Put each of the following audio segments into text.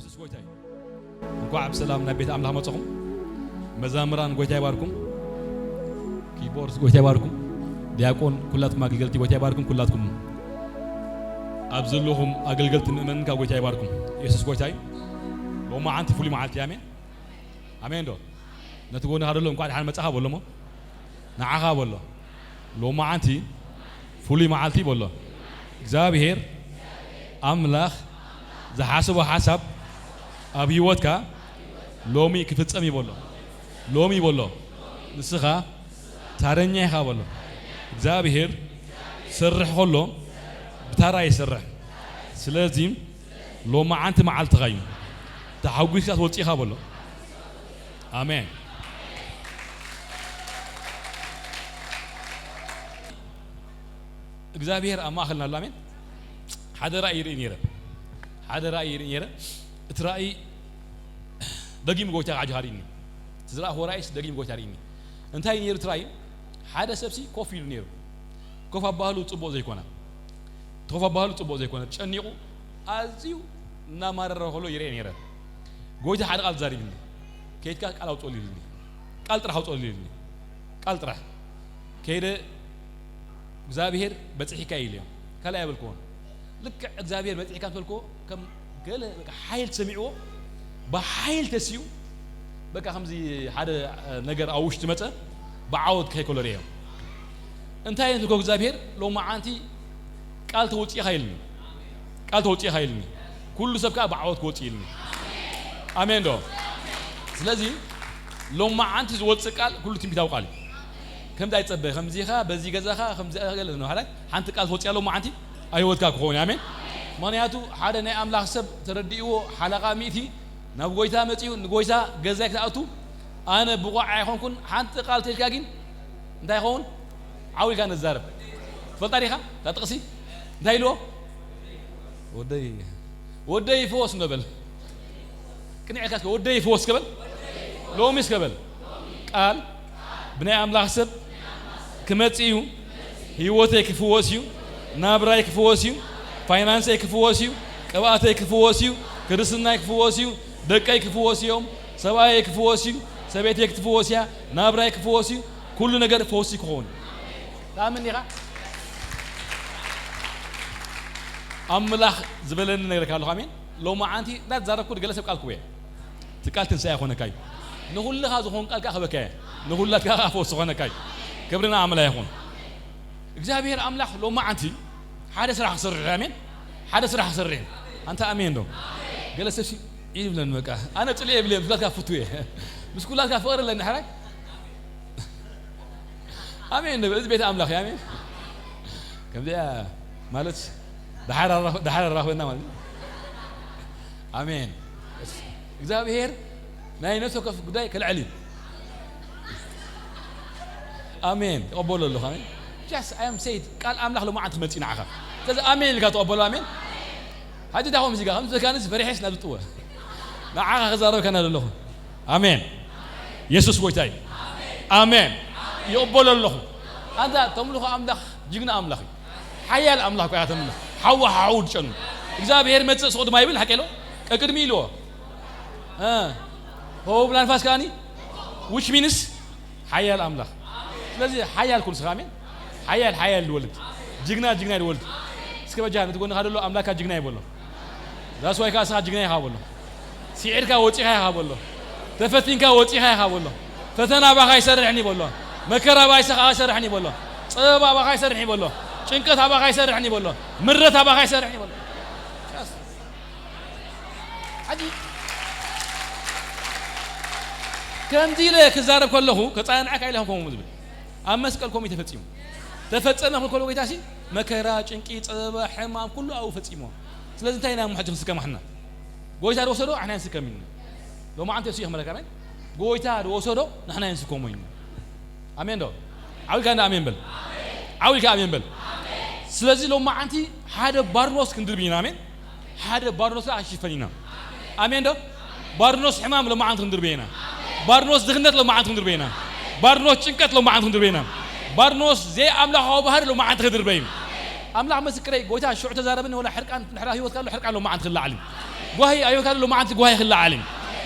የሱስ ጎይታ እዩ። እንኳዕ ብሰላም ናብ ቤት ኣምላኽ መጻኹም። መዛምራን ጎይታ ይባርኩም። ኪቦርድ ጎይታ ይባርኩም። ዲያቆን ኩላትኩም ኣገልገልቲ ጎይታ ይባርኩም። ኩላትኩም ኣብ ዘለኹም ኣገልገልቲ ምእመን ካብ ጎይታ ይባርኩም። የሱስ ጎይታ እዩ። ሎማዓንቲ ፍሉይ መዓልቲ እዩ። ኣሜን። ኣሜን ዶ? ነቲ ጎንኻ ዘሎ እንኳዕ ደሓን መጻኻ በሎ እሞ ንዓኻ በሎ። ሎማዓንቲ ፍሉይ መዓልቲ በሎ። እግዚኣብሔር ኣምላኽ ዝሓሰቦ ሓሳብ ኣብ ህይወትካ ሎሚ ክፍጸም እዩ በሎ። ሎሚ በሎ። ንስኻ ታረኛ ኢኻ በሎ። እግዚኣብሔር ሰርሕ ከሎ ብታራ ይሰርሕ። ስለዚ ሎማዓንቲ መዓልትኻ እዩ። ተሓጒስካ ትወጽእ ኢኻ በሎ። ኣሜን። እግዚኣብሔር ኣብ ማእኸልና ኣሎ። ኣሜን። ሓደ ራእይ ይርኢ ነይረ። ሓደ ራእይ ይርኢ ነይረ። እቲ ራእይ ደጊም ጎይታ ዓጅኻ ርኢኒ። እቲ ዝረኣኽዎ ራእይስ ደጊም ጎይታ ርኢኒ። እንታይ ነይሩ እቲ ራእይ? ሓደ ሰብሲ ኮፍ ኢሉ ነይሩ። ኮፍ ኣባህሉ ጽቡቕ ዘይኮነ። ኮፍ ኣባህሉ ጽቡቕ ዘይኮነ። ጨኒቑ ኣዝዩ እናማረረ ከሎ ይርኤ ነይረ። ጎይታ ሓደ ቃል ዛሪብኒ። ከይድካ ቃል ኣውፅኦሉ ኢልኒ። ቃል ጥራሕ ኣውፅኦሉ ኢልኒ። ቃል ጥራሕ። ከይደ እግዚኣብሔር በፂሕካ ኢለዮ። ካልእ ኣይበልክዎን። ልክዕ እግዚኣብሔር በፂሕካ ምስ በልክዎ ከም ገለ በቃ ሓይል ተሰሚዕዎ ብሓይል ተሲኡ በቃ ከምዚ ሓደ ነገር ኣብ ውሽጢ መፀ ብዓወት ክኸይድ ከሎ ርእዮ። እንታይ እዩ ትብልኮ እግዚኣብሔር ሎማዓንቲ ቃል ተውፅኢኻ ኢልኒ። ቃል ተውፅኢኻ ኢልኒ። ኩሉ ሰብ ከዓ ብዓወት ክወፅእ ኢልኒ። ኣሜን ዶ? ስለዚ ሎማዓንቲ ዝወፅእ ቃል ኩሉ ትንቢታዊ ቃል እዩ። ከምዚ ኣይጸበ ከምዚኻ በዚ ገዛኻ ከምዚ ገለ ነው ሓላይ ሓንቲ ቃል ተወፅያ ሎማዓንቲ ኣይወትካ ክኸውን ኣሜን። ምክንያቱ ሓደ ናይ ኣምላኽ ሰብ ተረዲእዎ ሓለቓ ሚእቲ ናብ ጎይታ መፂኡ ንጎይታ ገዛይ ክትኣቱ ኣነ ብቑዕ ኣይኮንኩን ሓንቲ ቃል ተልካ ግን እንታይ ይኸውን ዓው ኢልካ ንዛረብ ትፈልጣ ዲኻ እታ ጥቕሲ እንታይ ኢልዎ ወደይ ወደይ ይፍወስ ነበል ቅንዕ ኢልካ እስከ ወደይ ይፍወስ ከበል ሎሚ እስከ በል ቃል ብናይ ኣምላኽ ሰብ ክመጽእ እዩ። ህይወተይ ክፍወስ እዩ። ናብራይ ክፍወስ እዩ። ፋይናንሰይ ክፍወስ እዩ። ቅብኣተይ ክፍወስ እዩ። ክርስትናይ ክፍወስ እዩ። ደቀይ ክፍወስ እዮም። ሰብኣየይ ክፍወስ እዩ። ሰበይተይ ክትፍወስ እያ። ናብራይ ክፍወስ እዩ። ኩሉ ነገር ፈውሲ ክኸውን እዩ። ትኣምን ዲኻ? ኣምላኽ ዝበለኒ ነገር ኣለኹ። ኣሜን። ሎማዓንቲ እንዳተዛረብኩ ገለ ሰብ ቃል ክህቦ እየ። እቲ ቃል ትንሳኤ ክኾነካ እዩ። ንኹልኻ ዝኾን ቃል ከዓ ክህበካ እየ። ንኹላትካ ከዓ ፈውሲ ክኾነካ እዩ። ክብሪ ንኣምላኽ ይኹን። እግዚኣብሔር ኣምላኽ ሎማዓንቲ ሓደ ስራሕ ክሰርሕ እዩ። ኣሜን። ሓደ ስራሕ ክሰርሕ እዩ። ኣንታ ኣሜን ዶ? ገለ ሰብሲ ይብለኒ በቃ ኣነ ጽልኤ የብለይ ምስ ኩላትካ ፍቱ እየ። ምስ ኩላትካ ፍቕሪ ኣለኒ ሕራይ ኣሜን ንብል። እዚ ቤት ኣምላኽ እዩ። ኣሜን። ከምዚኣ ማለት ደሓር ኣራኽ- ደሓር ኣራኽበና ማለት እዩ። ኣሜን። እግዚኣብሔር ናይ ነፍሲ ወከፍ ጉዳይ ከልዕል እዩ። ኣሜን። ይቐበሎ ኣለኹ። ኣሜን። Just I am said ቃል ኣምላኽ ሎማዓንቲ መፂእ ንዓኻ። ስለዚ ኣሜን ኢልካ ተቐበሎ። ኣሜን። ሓጂ እንታይ ኾም እዚጋ ከም ዝካንስ ፈሪሐስ ናብ ዝጥወ ንዓኻ ክዛረብ ከና ዘለኹ። ኣሜን። የሱስ ጎይታ እዩ። ኣሜን። ይቕበሎ ኣለኹ። ኣንታ ተምልኾ ኣምላኽ ጅግና ኣምላኽ እዩ። ሓያል ኣምላኽ እኮ እያ ተምልኽ። ሓዋ ሓው ድጨኑ እግዚኣብሔር መጽእ ስቕ ድማ ይብል ሓቂ ኢሎ ቀቅድሚ ኢልዎ እ ሆ ብላ ንፋስ ከኣኒ which means ሓያል ኣምላኽ። ስለዚ ሓያል ኩን ስኻ ኣሜን። ሓያል ሓያል ዝወልድ ጅግና ጅግና ዝወልድ እስከ በጃ ነቲ ጎንኻ ደሎ ኣምላካ ጅግና ይበሎ። ዛስዋይ ከዓ ስኻ ጅግና ኢኻ በሎ። ስዒርካ ወፂኻ ኢኻ በሎ። ተፈቲንካ ወፂኻ ኢኻ በሎ። ፈተና ኣባኻ ይሰርሕኒ በሎ። መከራ ኣባኻ ይሰርሕኒ በሎ። ፀበባ ኣባኻ ይሰርሕኒ በሎ። ጭንቀት ኣባኻ ይሰርሕኒ በሎ። ምረት ኣባኻ ይሰርሕኒ በሎ። ሕጂ ከምዚ ኢለ ክዛረብ ከለኹ ከፃንዐካ ኢለ ከምኡ ዝብል ኣብ መስቀል ከምኡ ተፈፂሙ ተፈፀመ ክብል ከሎ ጎይታ ሲ መከራ ጭንቂ ፀበባ ሕማም ኩሉ ኣብኡ ፈፂሞ። ስለዚ እንታይ ኢና እሞ ሕጂ ክንስከም ኣሕና ጎይታ ዝወሰዶ ኣሕና ንስከም ኢልና ሎማዓንቲ እሱ ይኽመለካ ኣሜን። ጎይታ ዝወሰዶ ንሕና ንስከሞ ኢልና ኣሜን ዶ ዓው ኢልካ እንዳ ኣሜን በል። ዓው ኢልካ ኣሜን በል። ስለዚ ሎማዓንቲ ሓደ ባርኖስ ክንድርብ ኢና ኣሜን። ሓደ ባርኖስ ከዓ ክሽፈን ኢና ኣሜን ዶ ባርኖስ ሕማም ሎማዓንቲ ክንድርበ ኢና። ባርኖስ ድኽነት ሎማዓንቲ ክንድርበ ኢና። ባርኖስ ጭንቀት ሎማዓንቲ ክንድርበ ኢና። ባርኖስ ዘይኣምላኻዊ ባህሪ ሎማዓንቲ ክድርበ እዩ። ኣምላኽ ምስክረይ ጎይታ ሽዑ ተዛረበኒ ወላ ሕርቃን ድሕራ ህይወት ካሎ ሕርቃን ሎማዓንቲ ክለዓል እዩ። ጓሂ ኣዮካ ሎማዓንቲ ጓሂ ክለዓል እዩ።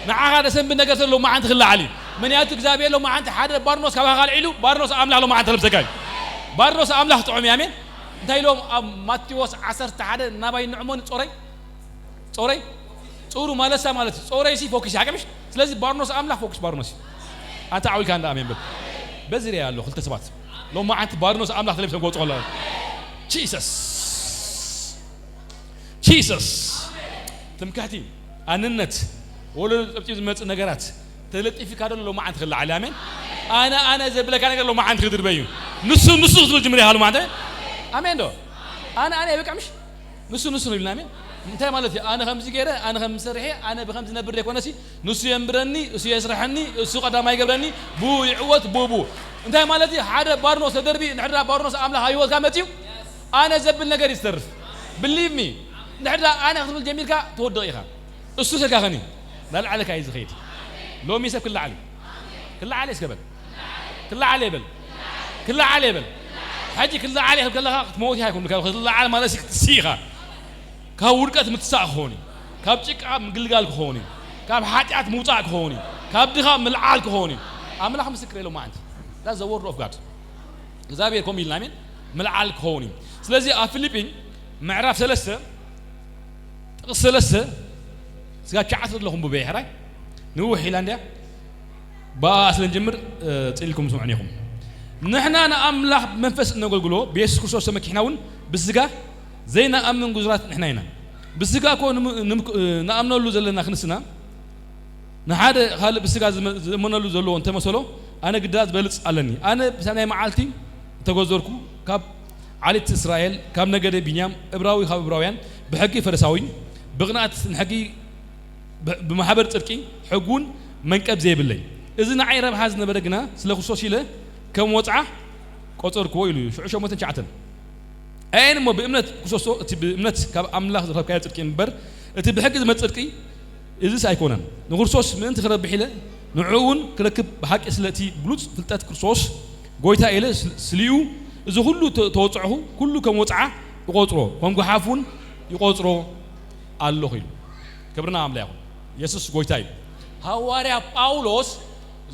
ንዓኻ ደሰንብድ ነገር ዘሎ ሎማዓንቲ ክለዓል እዩ። ምክንያቱ እግዚኣብሔር ሎማዓንቲ ሓደ ባርኖስ ካባኻ ካልዒሉ፣ ባርኖስ ኣምላኽ ሎማዓንቲ ክለብሰካ እዩ። ባርኖስ ኣምላኽ ጥዑም እዩ። ኣሜን። እንታይ ኢሎም ኣብ ማቴዎስ ዓሰርተ ሓደ፣ ናባይ ንዕሞኒ ጾረይ፣ ጾረይ፣ ጾሩ ማለሳ ማለት እዩ። ጾረይ ሲ ፎኪስ ሓቀምሽ። ስለዚ ባርኖስ ኣምላኽ ፎኪስ ባርኖስ እዩ። ኣንተ ዓዊልካ እንዳ ኣሜን በል። በዚ ሪያ ኣሎ ክልተ ሰባት ሎማዓንቲ ባርኖስ ኣምላኽ ተለብሰም ክወጽኦ ኣለዉ። ጂሰስ፣ ጂሰስ። ትምክሕቲ፣ ኣንነት፣ ወለዶ ጸብጺቡ ዝመጽእ ነገራት ተለጢፊካ ደሎ ሎማዓንቲ ክለዓል። ኣሜን። ኣነ፣ ኣነ ዘብለካ ነገር ሎማዓንቲ ክድርበ እዩ። ንሱ፣ ንሱ ክትብል ጅምር ኢኻ ሎማዓንቲ። ኣሜን ዶ? ኣነ፣ ኣነ ይበቃ ምሽ? ንሱ፣ ንሱ ነው ኢልና። ኣሜን። እንታይ ማለት እዩ? ኣነ ከምዚ ገይረ፣ ኣነ ከም ዝሰርሐ፣ ኣነ ብከምዚ ነብር ዘይኮነሲ፣ ንሱ የንብረኒ፣ እሱ የስርሐኒ፣ እሱ ቀዳማይ ይገብረኒ፣ ብኡ ይዕወት፣ ብኡ፣ ብኡ። እንታይ ማለት እዩ? ሓደ ባርኖስ ተደርቢ፣ ንሕድራ ባርኖስ ኣምላኽ ኣብ ህይወትካ መጽዩ፣ ኣነ ዘብል ነገር ይስተርፍ። Believe me። ንሕድራ ኣነ ክትብል ጀሚርካ ትወድቕ ኢኻ። እሱ ተጋኸኒ፣ ላልዓለካ እዩ ዝኸይድ። ሎሚ ሰብ ክለዓል እዩ። ክለዓል እስከ በል። ክለዓል ይበል። ክለዓል ይበል። ሕጂ ክለዓል ይብል ከለኻ ክትመውት ኢኻ ይኮን። ካብ ክለዓል ማለት ሲ-፣ ሲ ኢኻ። ካብ ውድቀት ምትሳእ ክኸውን እዩ። ካብ ጭቃ ምግልጋል ክኸውን እዩ። ካብ ሓጢኣት ምውጻእ ክኸውን እዩ። ካብ ድኻ ምልዓል ክኸውን እዩ። ኣምላኽ ምስክር የሎ ማዓንቲ። That's the word of God። እግዚኣብሔር ከምኡ ኢልና፣ ኣሜን። ምልዓል ክኸውን እዩ። ስለዚ ኣብ ፊልጲ ምዕራፍ ሰለስተ ጥቕሲ ሰለስተ ስጋብ ትሽዓተ ዘለኹም ብበይ ሕራይ ንውሕ ኢላ እንድያ። ብኣ ስለ ንጅምር፣ እ፣ ጽሊልኩም ስምዑኒ ኢኹም። ንሕና ንኣምላኽ ብመንፈስ እነገልግሎ ብየሱስ ክርስቶስ ተመኪሕና እውን ብስጋ ዘይንኣምን ግዙራት ንሕና ኢና። ብስጋ እኮ ንም-፣ ንም-፣ እ፣ ንኣምነሉ ዘለና ክንስና ንሓደ ካልእ ብስጋ ዝመ-፣ ዝእመነሉ ዘለዎ እንተመሰሎ፣ ኣነ ግዳ ዝበልጽ ኣለኒ። ኣነ ብሰናይ መዓልቲ እተገዘርኩ፣ ካብ ዓሌት እስራኤል፣ ካብ ነገደ ቢንያም፣ እብራዊ ካብ እብራውያን፣ ብሕጊ ፈሪሳዊ፣ ብቕንኣት ንሕጊ፣ ብ-፣ ብማሕበር ጽድቂ፣ ሕጉን መንቀብ ዘይብለይ። እዚ ንዓይ ረብሓ ዝነበረ ግና ስለ ክርስቶስ ኢለ ከም ወጽዓ ቆጸርክዎ ኢሉ እዩ። ሽዑ ሸሞንተን ትሽዓተን። ኣየን እሞ ብእምነት ክርስቶስ፣ እቲ ብእምነት ካብ ኣምላኽ ዝረኸብካዮ ጽድቂ እምበር፣ እቲ ብሕጊ ዝመጽእ ጽድቂ እዚስ ኣይኮነን። ንክርስቶስ ምእንቲ ክረብሕ ኢለ፣ ንዕኡ እውን ክረክብ ብሓቂ ስለ እቲ ብሉጽ ፍልጠት ክርስቶስ ጐይታ ኢለ ስል-፣ ስሊኡ እዚ ኩሉ ተ-፣ ተወጽዕኹ፣ ኩሉ ከም ወጽዓ እቖጽሮ፣ ከም ጓሓፍ እውን ይቖጽሮ ኣለኹ ኢሉ። ክብርና ኣምላኽ ይኹን። የሱስ ጐይታ እዩ። ሃዋርያ ጳውሎስ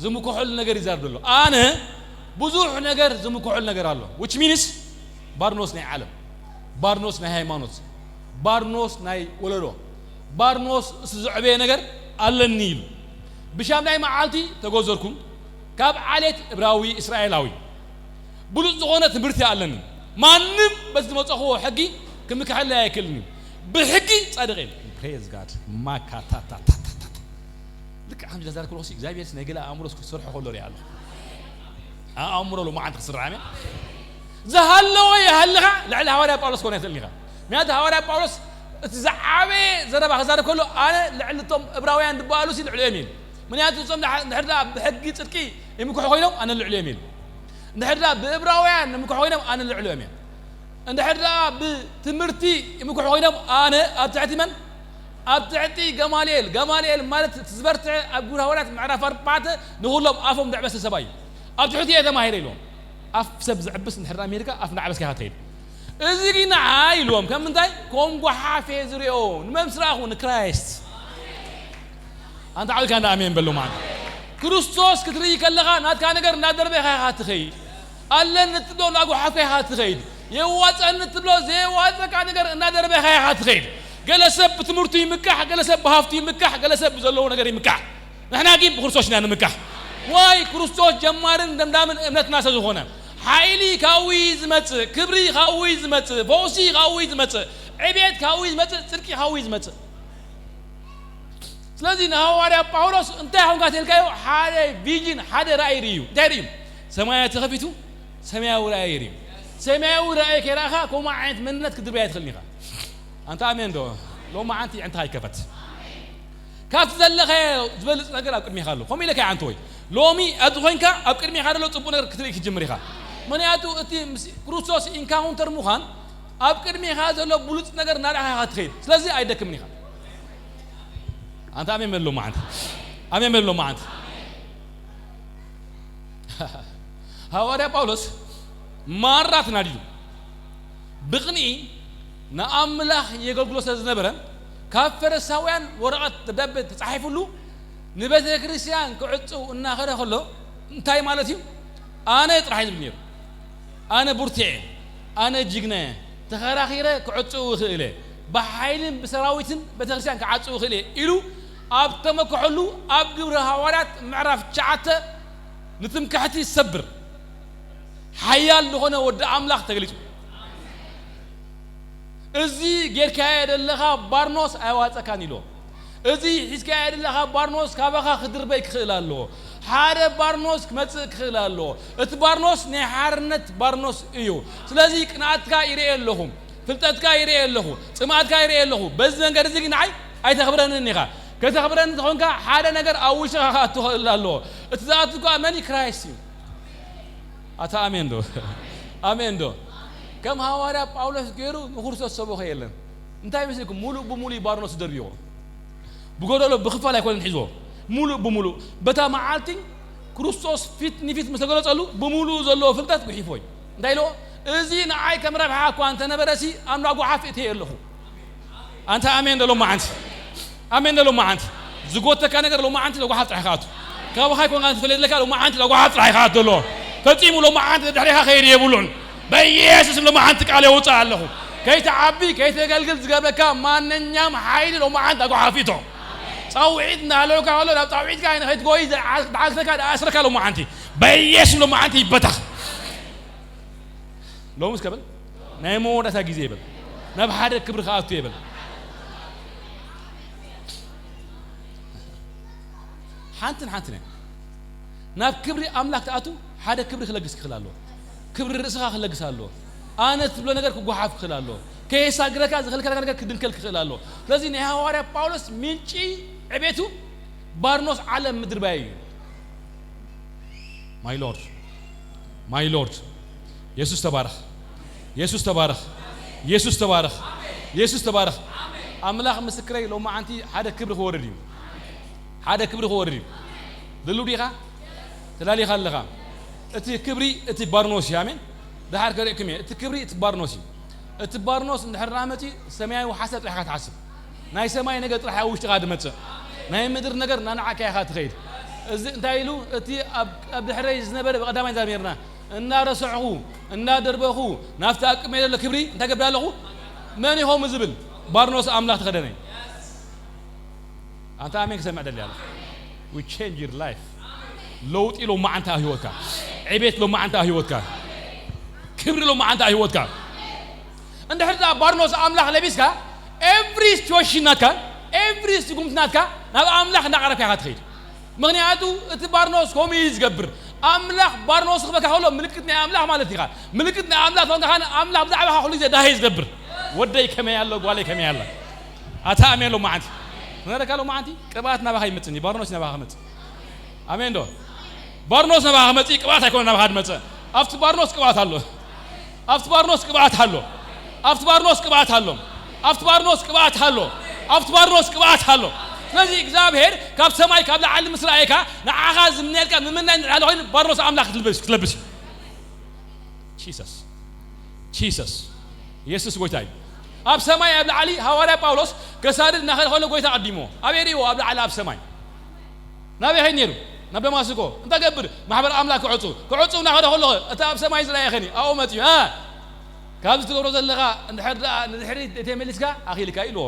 ዝምክሐሉ ነገር ይዛረብ ዘሎ። ኣነ ብዙሕ ነገር ዝምክሐሉ ነገር ኣሎ። Which means ባርኖስ ናይ ዓለም፣ ባርኖስ ናይ ሃይማኖት፣ ባርኖስ ናይ ወለዶ፣ ባርኖስ እሱ ዘዕበየ ነገር ኣለኒ ኢሉ። ብሻምናይ መዓልቲ ተጎዘርኩ፣ ካብ ዓሌት እብራዊ እስራኤላዊ። ብሉጽ ዝኾነ ትምህርቲ ኣለኒ። ማንም በዚ ዝመጸኽዎ ሕጊ ክምክሐለይ ኣይክእልን እዩ። ብሕጊ ጻድቕ እየ። Praise God። ማካታታታታታ። ልክዕ ከምዚ ዛዛር ክሎሲ እግዚኣብሔር ናይ ገለ ኣእምሮ ክሰርሖ ከሎ ሪኣ ኣለኹ። ኣእምሮ ሎማዓንቲ ክስራሕ፣ ኣሜን። ዝሃለወ ይሃልኻ፣ ልዕሊ ሃዋርያ ጳውሎስ ክኾን ኣይክእልን ኢኻ። ምክንያቱ ሃዋርያ ጳውሎስ እቲ ዝዓበየ ዘረባ ክዛረብ ከሎ፣ ኣነ ልዕሊ እቶም እብራውያን ዝበሃሉ ሲ ልዕሊኦም እየ። ምክንያቱ እቶም ድሓ-፣ ድሕሪ ደኣ ብሕጊ ጽድቂ ይምክሑ ኮይኖም፣ ኣነ ልዕሊኦም እየ። ድሕሪ ደኣ ብእብራውያን ይምክሑ ኮይኖም፣ ኣነ ልዕሊኦም እየ። እንድሕር ደኣ ብትምህርቲ ይምክሑ ኮይኖም፣ ኣነ ኣብ ትሕቲ መን? ኣብ ትሕቲ ገማልኤል። ገማልኤል ማለት እቲ ዝበርትዐ ኣብ ግብረ ሃዋርያት ምዕራፍ ኣርባዕተ ንኹሎም ኣፎም ዘዕበሰ ሰብኣይ እዩ። ኣብ ትሕቲ እየ ተማሂረ ኢልዎም። ኣፍ ሰብ ዘዕብስ እንድሕር ደኣ ሜርካ ኣፍ እናዕበስካ ኢኻ ትኸይድ። እዚ ግን ንዓይ ኢልዎም፣ ከም ምንታይ? ከም ጓሓፍ እየ ዝሪኦ። ንመን ምስ ረኣኹ? ንክራይስት። ኣንታ ዓዊልካ እንዳ ኣሜን በሎ ማለት። ክርስቶስ ክትርኢ ከለኻ ናትካ ነገር እናደርበኻ ኢኻ ትኸይድ። ኣለኒ እትብሎ እናጓሓፍካ ኢኻ ትኸይድ። የዋፀኒ እትብሎ ዘየዋፀካ ነገር እናደርበኻ ኢኻ ትኸይድ። ገለ ሰብ ብትምህርቱ ይምካሕ፣ ገለ ሰብ ብሃፍቱ ይምካሕ፣ ገለ ሰብ ብዘለዎ ነገር ይምካሕ። ንሕና ግን ብክርስቶስ ኢና ንምካሕ። ዋይ ክርስቶስ ጀማርን ደምዳምን እምነትና ስለ ዝኾነ። ሓይሊ ካብኡ እዩ ዝመጽእ፣ ክብሪ ካብኡ እዩ ዝመጽእ፣ ፈውሲ ካብኡ እዩ ዝመጽእ፣ ዕቤት ካብኡ እዩ ዝመጽእ፣ ጽድቂ ካብኡ እዩ ዝመጽእ። ስለዚ ንሃዋርያ ጳውሎስ እንታይ ኾንካ ተልካዮ? ሓደ ቪዥን፣ ሓደ ራእይ ርእዩ። እንታይ ርእዩ? ሰማያት ተኸፊቱ፣ ሰማያዊ ራእይ ርእዩ። ሰማያዊ ራእይ ከይረኣኻ ከምኡ ዓይነት መንነት ክትድርበያ ኣይትኽእልን ኢኻ። ኣንታ ኣሜን ዶ? ሎማዓንቲ ኣዒንትኻ ይከፈት። ካብቲ ዘለኻዮ ዝበልጽ ነገር ኣብ ቅድሜኻ ኣሎ። ከምኡ ኢለካ ኣንተ ወይ ሎሚ ኣብዚ ኮይንካ ኣብ ቅድሜኻ ዘሎ ጽቡቕ ነገር ክትርኢ ክትጅምር ኢኻ። ምኽንያቱ እቲ ምስ ክርስቶስ ኢንካውንተር ምዃን ኣብ ቅድሜኻ ዘሎ ብሉጽ ነገር እናረኣኻ ኢኻ ትኸይድ። ስለዚ ኣይደክምን ኢኻ። ኣንተ ኣሜን በል ሎማዓንቲ። ኣሜን በል ሎማዓንቲ። ሃዋርያ ጳውሎስ ማራ ተናዲዱ ብቕንኢ ንኣምላኽ የገልግሎ ስለ ዝነበረ ካብ ፈሪሳውያን ወረቐት ደብዳቤ ተጻሒፉሉ ንቤተ ክርስቲያን ክዕጽው እናኸደ ከሎ እንታይ ማለት እዩ? ኣነ ጥራሕ እዩ ዝብል ነይሩ። ኣነ ብርቱዕ እየ፣ ኣነ ጅግና እየ፣ ተኸራኺረ ክዕጽው እኽእል እየ፣ ብሓይልን ብሰራዊትን ቤተ ክርስቲያን ክዓጽው እኽእል እየ ኢሉ ኣብ ተመክሐሉ ኣብ ግብረ ሃዋርያት ምዕራፍ ትሽዓተ ንትምክሕቲ ዝሰብር ሓያል ዝኾነ ወዲ ኣምላኽ ተገሊጹ። እዚ ጌርካዮ ዘለኻ ባርኖስ ኣየዋጸካን ኢሎ። እዚ ሒዝካዮ ዘለኻ ባርኖስ ካባኻ ክድርበይ ክኽእል ኣለዎ። ሓደ ባርኖስ ክመጽእ ክኽእል ኣለዎ። እቲ ባርኖስ ናይ ሓርነት ባርኖስ እዩ። ስለዚ ቅንኣትካ ይርእየ ኣለኹ፣ ፍልጠትካ ይርእየ ኣለኹ፣ ጽምኣትካ ይርእየ ኣለኹ። በዚ መንገዲ እዚ ግን ንዓይ ኣይተኽብረንን ኢኻ። ከተኽብረኒ ተኾንካ ሓደ ነገር ኣብ ውሽጥኻ ክኣቱ ክኽእል ኣለዎ። እቲ ዝኣቱ ከኣ መን እዩ? ክራይስት እዩ። ኣታ ኣሜን ዶ? ኣሜን ዶ? ከም ሃዋርያ ጳውሎስ ገይሩ ንክርስቶስ ሰበኸ የለን። እንታይ መስልኩም? ሙሉእ ብሙሉእ እዩ ባርኖስ ደርብዎ። ብጎደሎ ብክፋል ኣይኮነን ሒዝዎ። ሙሉእ ብሙሉእ በታ መዓልቲ ክርስቶስ ፊት ንፊት ምስ ተገለጸሉ ብሙሉእ ዘለዎ ፍልጠት ጉሒፍዎ እዩ። እንታይ ኢልዎ? እዚ ንዓይ ከም ረብሓ እኳ እንተነበረሲ ኣብ ናጉሓፍ እትየ ኣለኹ። ኣንታ ኣሜን ዶ ሎማዓንቲ? ኣሜን ዶ ሎማዓንቲ? ዝጎተካ ነገር ሎማዓንቲ ለጓሓፍ ጥራሕ ከኣቱ። ካባኻ ይኮንካ ዝፈልየለካ ሎማዓንቲ ለጓሓፍ ጥራሕ ከኣቱ ኣሎ። ፈጺሙ ሎማዓንቲ ድሕሪኻ ከይድ የብሉን። በኢየሱስ ሎማዓንቲ ቃል የውፅእ ኣለኹ። ከይትዓቢ ከይተገልግል ዝገብረካ ማንኛም ሓይሊ ሎማዓንቲ ኣጓሓፊቶ። ጻውዒት እናሃለውካ ከሎ ናብ ጻውዒትካ ንኸይትጎይ ዝዓግተካ ዝኣስረካ ሎማዓንቲ በኢየሱስ ሎማዓንቲ ይበተኽ። ሎምስ ከብል ናይ መወዳእታ ግዜ ይብል። ናብ ሓደ ክብሪ ክኣቱ ይብል። ሓንትን ሓንትን እያ። ናብ ክብሪ ኣምላኽ ትኣቱ ሓደ ክብሪ ክለግስ ክኽእል ኣለዎ። ክብሪ ርእስኻ ክለግስ ኣለዎ። ኣነ ትብሎ ነገር ክጓሓፍ ክኽእል ኣለዎ። ከየሳግረካ ዝኽልከለካ ነገር ክድንከል ክኽእል ኣለዎ። ስለዚ ናይ ሃዋርያ ጳውሎስ ምንጪ ዕቤቱ ባርኖስ ዓለም ምድርባይ እዩ። My Lord, my Lord. የሱስ ተባረኽ። የሱስ ተባረኽ። የሱስ ተባረኽ። የሱስ ተባረኽ። ኣምላኽ ምስክረይ ሎማዓንቲ ሓደ ክብሪ ክወርድ እዩ። ሓደ ክብሪ ክወርድ እዩ። ድሉ ዲኻ? ተዳሊኻ ኣለኻ? እቲ ክብሪ እቲ ባርኖስ እዩ። ኣሜን። ደሓር ከርእየኩም እየ። እቲ ክብሪ እቲ ባርኖስ እዩ። እቲ ባርኖስ እንድሕር ደኣ መጺኡ ሰማያዊ ሓሳብ ጥራሕ ኢኻ ትሓስብ። ናይ ሰማይ ነገር ጥራሕ ኣብ ውሽጥኻ ዝመጽእ። ናይ ምድሪ ነገር እናነዓካ ኢኻ ትኸይድ። እዚ እንታይ ኢሉ? እቲ ኣብ ኣብ ድሕረይ ዝነበረ ብቐዳማይ ዛሚርና እናረሰዕኹ እናደርበኹ ናብቲ ኣብ ቅድመይ ዘሎ ክብሪ እንታይ ገብር ኣለኹ? መን ኢኹም ዝብል ባርኖስ ኣምላኽ ተኸደነ። ኣንታ ኣሜን ክሰምዕ ደሊ ኣለኹ። We change your life. ለውጢ ሎማዓንቲ ኣብ ህይወትካ። ዕቤት ሎማዓንቲ ኣብ ህይወትካ። ክብሪ ሎማዓንቲ ኣብ ህይወትካ። እንድሕር ደኣ ባርኖስ ኣምላኽ ለቢስካ ኤቭሪ ሲትዌሽን ናትካ ኤቭሪ ስጉምቲ ናትካ ናብ ኣምላኽ እንዳቐረብካ ኢኻ ትኸይድ። ምኽንያቱ እቲ ባርኖስ ከምኡ እዩ ዝገብር። ኣምላኽ ባርኖስ ክበካ ከሎ ምልክት ናይ ኣምላኽ ማለት ኢኻ። ምልክት ናይ ኣምላኽ ተኾንካ ኸነ ኣምላኽ ብዛዕባኻ ኩሉ ግዜ ዳሄ እዩ ዝገብር። ወደይ ከመይ ኣሎ፣ ጓለይ ከመይ ኣላ? ኣታ ኣሜን ሎማዓንቲ። ክነረካ ሎማዓንቲ ቅብኣት ናባኻ ይመጽኒ፣ ባርኖስ ናባኻ ክመጽእ። ኣሜን ዶ? ባርኖስ ናባኻ ክመጽእ ቅብኣት ኣይኮነ ናባኻ ዝመጽእ። ኣብቲ ባርኖስ ቅብኣት ኣሎ። ኣብቲ ባርኖስ ቅብኣት ኣሎ። ኣብቲ ባርኖስ ቅብኣት ኣሎ። ኣብቲ ባርኖስ ቅብኣት ኣሎ። ኣብቲ ባርኖስ ቅብኣት ኣሎ። ስለዚ እግዚኣብሔር ካብ ሰማይ ካብ ላዕሊ ምስ ረኣየካ ንዓኻ ዝምነየልካ ምምናይ ንላዕሊ ኮይኑ ባርኖስ ኣምላኽ ክትልብስ ክትለብስ እዩ። ጂሰስ ጂሰስ የሱስ ጎይታ እዩ። ኣብ ሰማይ ኣብ ላዕሊ ሃዋርያ ጳውሎስ ከሳድድ እናኸደ ከሎ ጎይታ ቀዲሞ ኣበይ ርእይዎ? ኣብ ላዕሊ ኣብ ሰማይ ናበይ ኸይድ ነይሩ? ናብ ደማስቆ። እንታይ ገብር? ማሕበር ኣምላኽ ክዕጹ ክዕጹ እናኸደ ከሎ እቲ ኣብ ሰማይ ዝረኣየ ኸኒ ኣብኡ መጺኡ እ ካብዚ ትገብሮ ዘለኻ እንድሕር ደኣ ንድሕሪት ተመሊስካ ኣኺልካ ኢልዎ።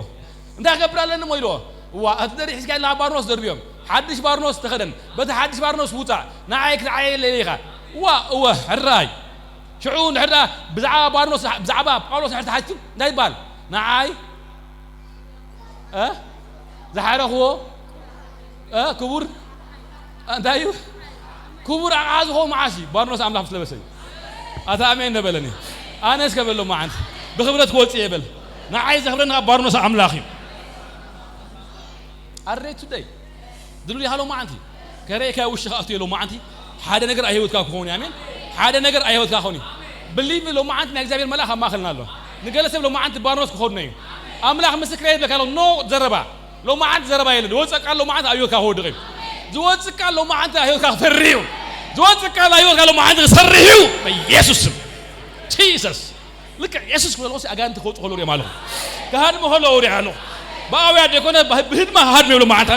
እንታይ ክገብር ኣለኒ እሞ ኢልዎ። እዋ እቲ ደሪ ሒዝካ ኣለኻ ባርኖስ ደርብዮም። ሓድሽ ባርኖስ ተኸደን። በቲ ሓድሽ ባርኖስ ውጻእ። ንዓይ ክትዓየለይ ኢኻ። እዋ እወ ሕራይ። ሽዑ እንድሕር ደኣ ብዛዕባ ባርኖስ ብዛዕባ ጳውሎስ እንድሕር ተሓቲቱ እንታይ ይበሃል? ንዓይ እ ዝሓረኽዎ እ ክቡር እንታይ እዩ? ክቡር ኣቕሓ ዝኾ መዓስ እዩ? ባርኖስ ኣምላኽ ምስ ለበሰ እዩ። ኣታ ኣሜን ነበለኒ። ኣነ እስከ በሎ መዓንቲ ብኽብረት ክወጽእ እየ በል። ንዓይ ዘኽብረኒ ካብ ባርኖስ ኣምላኽ እዩ። ኣሬ ቱደይ ድሉ ይሃሎ መዓንቲ ከረእካ ውሽጢ ከኣቱ የሎ መዓንቲ ሓደ ነገር ኣይህይወትካ ክኸውን እዩ። ኣሜን። ሓደ ነገር ኣይህይወትካ ክኸውን እዩ። ብሊቭ ሎመዓንቲ ናይ እግዚኣብሔር መልኣኽ ኣብ ማእኸልና ኣሎ። ንገለ ሰብ ሎመዓንቲ ባርኖስ ክኸድኖ እዩ። ኣምላኽ ምስክረ ይብለካ ኣሎ። ኖ ዘረባ ሎመዓንቲ ዘረባ የለ። ዝወፀእ ቃል ሎመዓንቲ ኣብ ህይወትካ ክወድቕ እዩ። ዝወፅእ ቃል ሎመዓንቲ ኣብ ህይወትካ ክሰርሕ እዩ። ዝወፅእ ቃል ኣብ ህይወትካ ሎመዓንቲ ክሰርሕ እዩ። በኢየሱስ ስም። ጂሰስ። ልክዕ የሱስ ክበልዎ ኣጋንንቲ ክወፁ ከሎ ሪኦም ኣለኹ። ክሃድሙ ከለዉ ሪኣ ኣለኹ። ብኣውያት ዘይኮነ ብህ- ብህድማ ሃድም እዮም ሎማዓንቲ።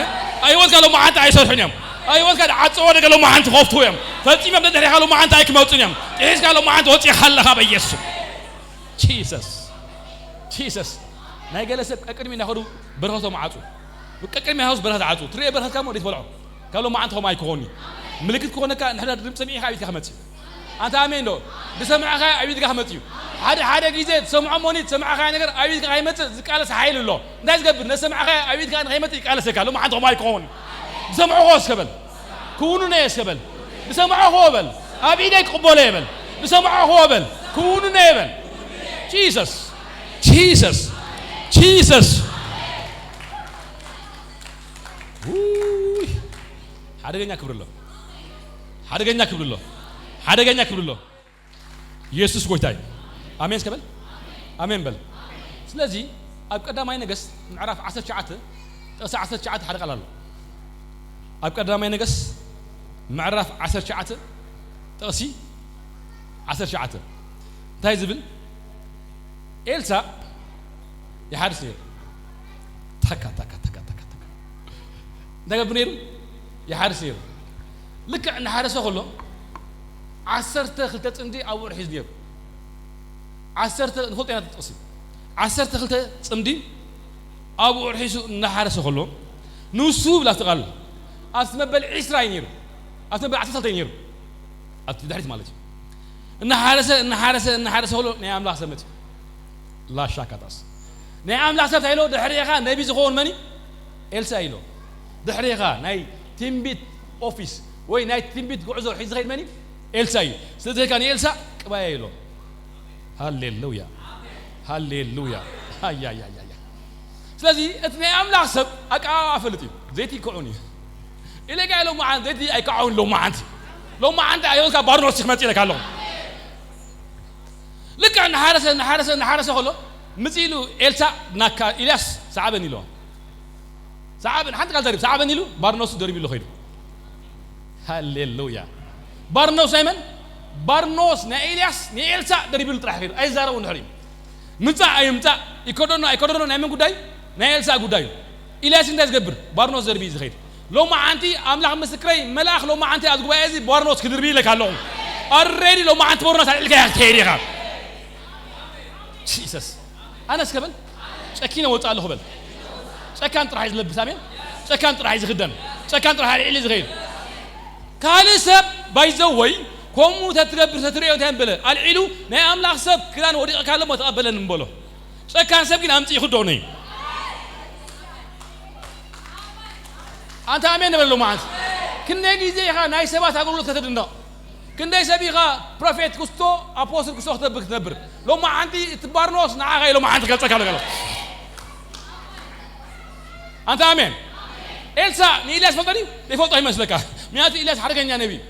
ኣብ ህይወትካ ሎማዓንቲ ኣይሰርሑን እዮም። ኣብ ህይወትካ ዝዓፀዎ ነገር ሎማዓንቲ ከፍትዎ እዮም። ፈፂሞም ደድሕሪኻ ሎማዓንቲ ኣይክመፁን እዮም። ጥሒስካ ሎማዓንቲ ወፂእኻ ኣለኻ በኢየሱስ። ጂሰስ ጂሰስ። ናይ ገለ ሰብ ቀቅድሚ እናኸዱ በረኸቶም ዓፁ። ቀቅድሚ ያውስ በረኸት ዓፁ። ትሪኦ በረኸትካ እሞ ዘይትበልዖ። ካብ ሎማዓንቲ ከምኡ ኣይክኾን እዩ። ምልክት ክኾነካ ንሕዳ ድምፂ ሚኢኻ ኣብ ኢድካ ክመፅእ እዩ። ኣንታ ኣሜን ዶ? ዝሰማዕኻዮ ኣብ ኢድካ ክመጽእ እዩ። ሓደ ሓደ ግዜ ትሰምዖ እሞኒ ዝሰማዕኻዮ ነገር ኣብ ኢድካ ከይመጽእ ዝቃለስ ሓይሊ ኣሎ። እንታይ ዝገብር? ነሰማዕኻዮ ኣብ ኢድካ ንኸይመጽእ ይቃለሰካ። ሎማዓንቲ ከምኡ ኣይኮን። ዝሰምዕኹዎ እስከ በል። ክውንኖ እየ እስከ በል። ዝሰምዕኹዎ በል። ኣብ ኢደይ ክቕበሎ እየ በል። ዝሰምዕኹዎ በል። ክውንኖ እየ በል። ጂሰስ ጂሰስ ጂሰስ። ውይ፣ ሓደገኛ ክብሪ ኣሎ። ሓደገኛ ክብሪ ኣሎ። ሓደገኛ ክብሪ ኣሎ። ኢየሱስ ጎይታ እዩ። ኣሜን እስከ በል። ኣሜን በል። ስለዚ ኣብ ቀዳማይ ነገስት ምዕራፍ ዓሰርተ ትሽዓተ ጥቕሲ ዓሰርተ ትሽዓተ ሓደ ቃል ኣሎ። ኣብ ቀዳማይ ነገስት ምዕራፍ ዓሰርተ ትሽዓተ ጥቕሲ ዓሰርተ ትሽዓተ እንታይ ዝብል? ኤልሳዕ ይሓርስ ነይሩ። ታካ ታካ ታካ ታካ ታካ እንታይ ገብር ነይሩ? ይሓርስ ነይሩ። ልክዕ እናሓረሰ ከሎ ዓሰርተ ክልተ ፅምዲ ኣብኡ ሒዙ ነይሩ። ዓሰርተ ንፈልጦ ኢና ጥቕሲ ዓሰርተ ክልተ ፅምዲ ኣብኡ ሒዙ እናሓረሰ ከሎ ንሱ ብላ ትቓል ኣብቲ መበል ዒስራ እዩ ነይሩ። ኣብቲ መበል ዓሰርተ ክልተ እዩ ነይሩ። ኣብቲ ድሕሪት ማለት እዩ። እናሓረሰ እናሓረሰ እናሓረሰ ከሎ ናይ ኣምላኽ ሰብ መፅኡ። ላሻካታስ ናይ ኣምላኽ ሰብ ታይሎ ድሕሪኻ ነቢ ዝኸውን መን እዩ? ኤልሳ ኢሎ። ድሕሪኻ ናይ ትንቢት ኦፊስ ወይ ናይ ትንቢት ጉዕዞ ሒዝ ዝኸይድ መን እዩ? ኤልሳ እዩ። ስለዚ ከ ንኤልሳ ቅባያ ኢሎ። ሃሌሉያ ሃሌሉያ። ኣያያያያ። ስለዚ እቲ ናይ ኣምላኽ ሰብ ኣቀባባ ፈልጥ እዩ። ዘይቲ ይከዑን እዩ። ኢለጋ ሎማዓንቲ ዘይቲ ኣይከዓውን። ሎማዓንቲ ሎማዓንቲ ኣየወልካ ባርኖስ ክመጽእ ኢለካ ኣለኹ። ልክዕ እናሓረሰ እናሓረሰ እናሓረሰ ከሎ ምጽእ ኢሉ ኤልሳ ናካ ኢልያስ ሰዓበን ኢሎ። ሰዓበን ሓንቲ ቃል ደሪብ ሰዓበን ኢሉ ባርኖስ ደሪብ ኢሉ ኸይዱ። ሃሌሉያ። ባርኖስ ናይ መን? ባርኖስ ናይ ኤልያስ ንኤልሳ ደሪብ ኢሉ ጥራሕ ኸይዱ። ኣይዛረቡ ንሕሪ ምጻእ ኣይምጻእ ይከደኖ ኣይከደኖ ናይ መን ጉዳይ? ናይ ኤልሳ ጉዳይ እዩ። ኢልያስ እንታይ ዝገብር? ባርኖስ ደርቢ እዩ ዝኸይድ። ሎማዓንቲ ኣምላኽ ምስክረይ መልኣኽ ሎማዓንቲ ኣብዚ ጉባኤ እዚ ባርኖስ ክድርቢ ኢለካ ኣለኹ። ኣረዲ ሎማዓንቲ ባርኖስ ኣልዒልካ ኢኻ ክትከይድ ኢኻ። ጂሰስ ኣነ እስከ በል ጨኪነ ወፅእ ኣለኹ በል። ጨካን ጥራሕ እዩ ዝለብስ ኣሜን። ጨካን ጥራሕ እዩ ዝኽደን። ጨካን ጥራሕ ኣልዒሉ እዩ ዝኸይድ። ካልእ ሰብ ባይዘወይ ከምኡ ተትገብር ተትሪኦ እንታይ በለ ኣልዒሉ ናይ ኣምላኽ ሰብ ክዳን ወዲቕካ ኣለሞ ተቐበለኒ በሎ። ጨካን ሰብ ግን ኣምፅእ ይኽደኑ እዩ። ኣንታ ኣሜን ንበል ሎማዓንቲ። ክንደይ ግዜ ኢኻ ናይ ሰባት ኣገልግሎት ከተድንቕ? ክንደይ ሰብ ኢኻ ፕሮፌት ክስቶ ኣፖስትል ክስቶ ክትነብር ክትነብር? ሎማዓንቲ እቲ ባርኖስ ንዓኻ እዩ ሎማዓንቲ ክገልጸካ ኣሎ። ኣንታ ኣሜን። ኤልሳ ንኢልያስ ፈልጦ ድዩ? ዘይፈልጦ ይመስለካ። ምክንያቱ ኢልያስ ሓደገኛ ነቢ እዩ።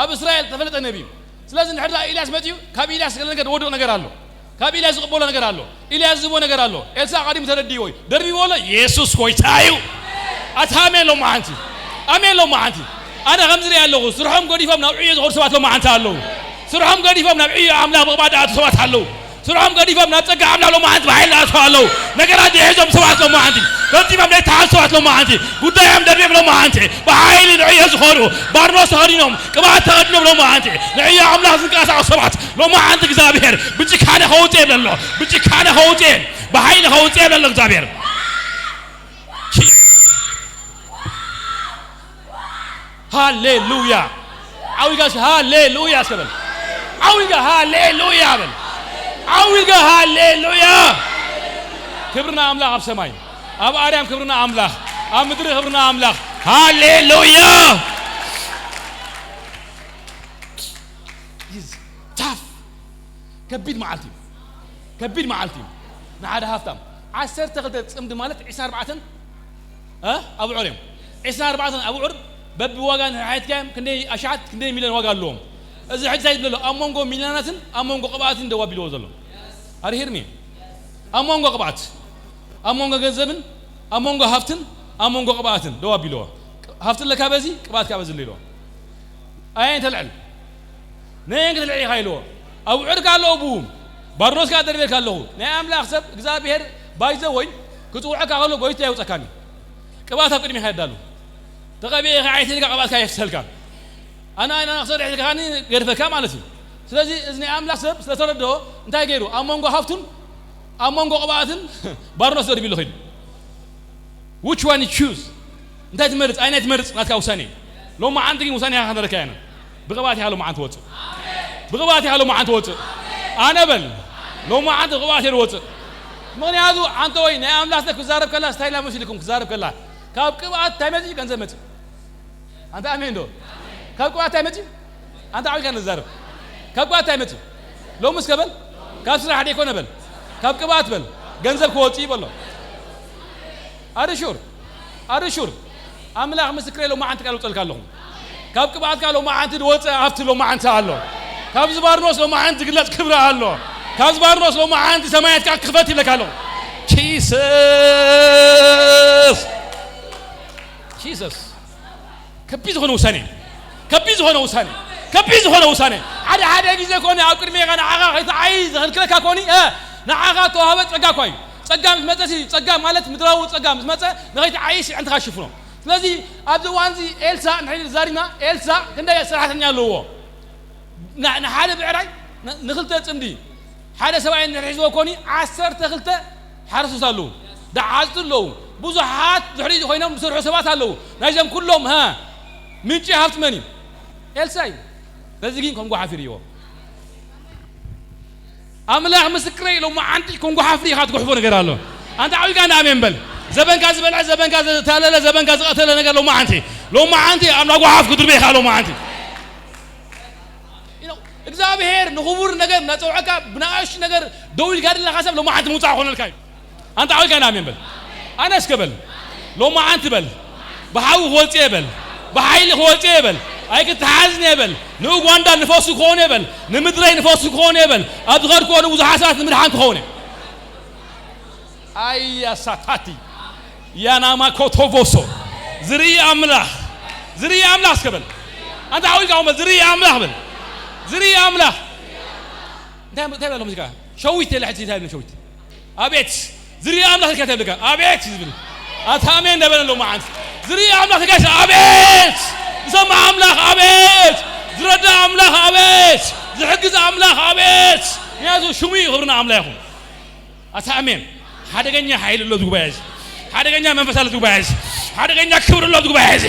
ኣብ እስራኤል ተፈለጠ ነቢ እዩ። ስለዚ ንድሕር ኢልያስ መፅዩ ካብ ኢልያስ ገለ ነገር ወድቕ ነገር ኣሎ። ካብ ኢልያስ ዝቕበሎ ነገር ኣሎ። ኢልያስ ዝህቦ ነገር ኣሎ። ኤልሳ ቀዲሙ ተረዲዎ እዩ። ደርቢዎ ኣሎ። ኢየሱስ ጎይታ እዩ። ኣታ ኣሜን ሎማዓንቲ። ኣሜን ሎማዓንቲ። ኣነ ከምዚ ርኢ ኣለኹ። ስርሖም ገዲፎም ናብ ዕዮ ዝኾዱ ሰባት ሎማዓንቲ ኣለዉ። ስርሖም ገዲፎም ናብ ዕዮ ኣምላኽ ብቕባእ ዝኣቱ ሰባት ኣለዉ። ስርሖም ገዲፎም ናብ ጸጋ ኣምላኽ ሎማዓንቲ ብሓይሊ ዝኣትዉ ኣለዉ። ነገራት ዝሕዞም ሰባት ሎማዓንቲ። ፈጺሞም ዘይተሓዙ ሰባት ሎማዓንቲ። ጉዳዮም ደርቢዮም ሎማዓንቲ። ብሓይሊ ንዕዮ ዝኾኑ ባርኖስ ተኸዲኖም ቅብኣት ተኸዲኖም ሎማዓንቲ ንዕዮ ኣምላኽ ዝንቀሳቐሱ ሰባት ሎማዓንቲ እግዚኣብሔር ብጭካነ ከውፅእ የብለሎ። ብጭካነ ከውፅእ ብሓይሊ ከውፅእ የብለሎ እግዚኣብሔር። ሃሌሉያ። ዓዊጋ ሃሌሉያ እስከ በል። ዓዊጋ ሃሌሉያ በል። ዓዊጋ ሃሌሉያ። ክብርና ኣምላኽ ኣብ ሰማይ ኣብ ኣርያም ክብርና ኣምላኽ ኣብ ምድሪ ክብርና ኣምላኽ። ሃሌሉያ። ታፍ ከቢድ መዓልቲ እዩ። ከቢድ መዓልቲ እዩ። ንሓደ ሃፍታም ዓሰርተ ክልተ ፅምዲ ማለት ዕስራን ኣርባዕተን ኣብዑር እዮም። ዕስራን ኣርባዕተን ኣብዑር በቢ ዋጋ ንሓየትካዮም ክንደይ ኣሻዓት ክንደይ ሚልዮን ዋጋ ኣለዎም። እዚ ሕጂ እንታይ ዝብለሎ ኣብ መንጎ ሚልዮናትን ኣብ መንጎ ቅብኣትን ደው ኣቢልዎ ዘሎ ኣርሂርኒ ኣብ መንጎ ቅብኣት ኣብ መንጎ ገንዘብን ኣብ መንጎ ሃፍትን ኣብ መንጎ ቅብኣትን ደው ኣቢልዎ። ሃፍቲ ኣለካ በዚ ቅብኣትካ በዚ ኣሎ ኢልዎ። ኣየን ተልዕል ነየን ክትልዕ ኢኻ ኢልዎ። ኣብዑር ከ ኣለዎ ብኡ ባርኖስ ከ ደርቤልካ ኣለኹ። ናይ ኣምላኽ ሰብ እግዚኣብሔር ባይዘወይ ክጽውዐካ ከሎ ጎይታ የውጸካኒ። ቅብኣት ኣብ ቅድሚኻ የዳሉ። ተቐቢኤ ኢኻ ዓይተ ኢልካ ቅብኣትካ የፍስሰልካ። ኣነ ኣይና ክሰርሕ ኢልካ ከኣኒ ገድፈካ ማለት እዩ። ስለዚ እዚ ናይ ኣምላኽ ሰብ ስለ ተረድኦ እንታይ ገይሩ? ኣብ መንጎ ሃብቱን ኣብ መንጎ ቅብኣትን ባርኖስ ደርቢሉ ኸይዱ። Which one you choose? እንታይ ትመርጽ? ኣይናይ ትመርጽ? ናትካ ውሳኔ እዩ። ሎማዓንቲ ግን ውሳኔ ኢኻ ከነረካ ኢና። ብቕብኣት ኢኻ ሎማዓንቲ ትወጽእ። ብቕብኣት ኢኻ ሎማዓንቲ ትወጽእ። ኣነ በል ሎማዓንቲ ብቕብኣት እየ ዝወጽእ። ምኽንያቱ ኣንተ ወይ ናይ ኣምላኽ ሰብ ክዛረብ ከላ ስታይላ መሲልኩም ክዛረብ ከላ ካብ ቅብኣት እንታይ መጺ? ገንዘብ መጺ። ኣንተ ኣሜን ዶ? ካብ ቅብኣት እንታይ መጺ? ኣንተ ዓዊልካ ንዛረብ። ካብ ቅብኣት እንታይ መጺ? ሎምስ ከበል ካብ ስራሕ ደይኮነ በል ካብ ቅብኣት በል ገንዘብ ክወጽእ እዩ በሎ። ኣርሹር ኣርሹር ኣምላኽ ምስክረይ ሎማዓንቲ ቃል ውጸልካ ኣለኹ። ካብ ቅብኣትካ ሎማዓንቲ ዝወጸ ኣብቲ ሎማዓንቲ ኣሎ። ካብ ዝባርኖስ ሎማዓንቲ ዝግለጽ ክብሪ ኣሎ። ካብ ዝባርኖስ ሎማዓንቲ ሰማያት ከዓ ክኽፈት ይብለካ ኣለኹ። ጂሰስ ጂሰስ ከቢድ ዝኾነ ውሳኔ ከቢድ ዝኾነ ውሳኔ ከቢድ ዝኾነ ውሳኔ። ሓደ ሓደ ግዜ ኮነ ኣብ ቅድሜኻ ንዓኻ ከይትዓይ ዘኽልክለካ ኮኒ ንዓኻ ተዋህበ ጸጋ እኳ እዩ። ጸጋ ምስ መጸ ሲ ጸጋ ማለት ምድራዊ ጸጋ ምስ መጸ ንኸይትዓይሽ ኣዕንትኻ ሽፍኖ። ስለዚ ኣብዚ እዋን እዚ ኤልሳ ንሕና ዛሪና ኤልሳ ክንደይ ሰራሕተኛ ኣለዎ? ንሓደ ብዕራይ ንክልተ ጽምዲ ሓደ ሰብኣይ ንሕዝዎ ኮኒ ዓሰርተ ክልተ ሓረስቶት ኣለዉ። ደዓዝቲ ኣለዉ። ብዙሓት ድሕሪ ኮይኖም ዝሰርሑ ሰባት ኣለዉ። ናይዞም ኩሎም ሃ ምንጪ ሃብቲ መን እዩ? ኤልሳ እዩ። በዚ ግን ከም ጓሓፍ ይርእይዎ። ኣምላኽ ምስክረይ ሎማዓንቲ ከም ጓሓፍ ርኢኻ ትጉሕፎ ነገር ኣሎ። ኣንተ ዓዊልካ እንዳ ኣሜን በል። ዘበንካ ዝበልዐ ዘበንካ ዘታለለ ዘበንካ ዝቐተለ ነገር ሎማዓንቲ ሎማዓንቲ ኣብ እንዳ ጓሓፍ ክትርበ ኢኻ ሎማዓንቲ። እግዚኣብሔር ንኽቡር ነገር እናጸውዐካ ብንኣሽቱ ነገር ደው ኢልካ ዘለኻ ሰብ ሎማዓንቲ ምውጻእ ክኾነልካ እዩ። ኣንተ ዓዊልካ እንዳ ኣሜን በል። ኣነ እስከ በል ሎማዓንቲ በል ብሓዊ ክወጽእ በል ብሓይሊ ክወጽእ በል ኣይክትሓዝን በል ንኡጋንዳ ንፈሱ ክኾን በል ንምድረይ ንፈሱ ክኾን በል ኣብ ዝኸድክዎ ንብዙሓት ሰባት ንምድሓን ክኸውን ኣያ ሳታቲ ያናማ ኮቶቮሶ ዝርኢ ኣምላኽ ዝርኢ ኣምላኽ እስከ በል ኣንተ ዓዊልካ በል ዝርኢ ኣምላኽ በል ዝርኢ ኣምላኽ እንታይ እንታይ በሎ ሙዚቃ ሸዊት የለ ሕጂ እንታይ በሎ ሸዊት ኣቤት ዝርኢ ኣምላኽ ኢልካ እንታይ ብልካ ኣቤት እዩ ዝብል ኣታ ኣሜን እንዳበለ ኣሎ መዓንት ዝርኢ ኣምላኽ ጋሽ ኣቤት ዝሰምዕ ኣምላኽ ኣቤት ዝረዳ ኣምላኽ ኣቤት ዝሕግዝ ኣምላኽ ኣቤት ምክንያቱ ሽሙ እዩ ክብርና ኣምላኽ ይኹን ኣታ ኣሜን ሓደገኛ ሓይሊ ኣሎ ዝጉባኤ እዚ ሓደገኛ መንፈስ ኣሎ ዝጉባኤ እዚ ሓደገኛ ክብሪ ኣሎ ዝጉባኤ እዚ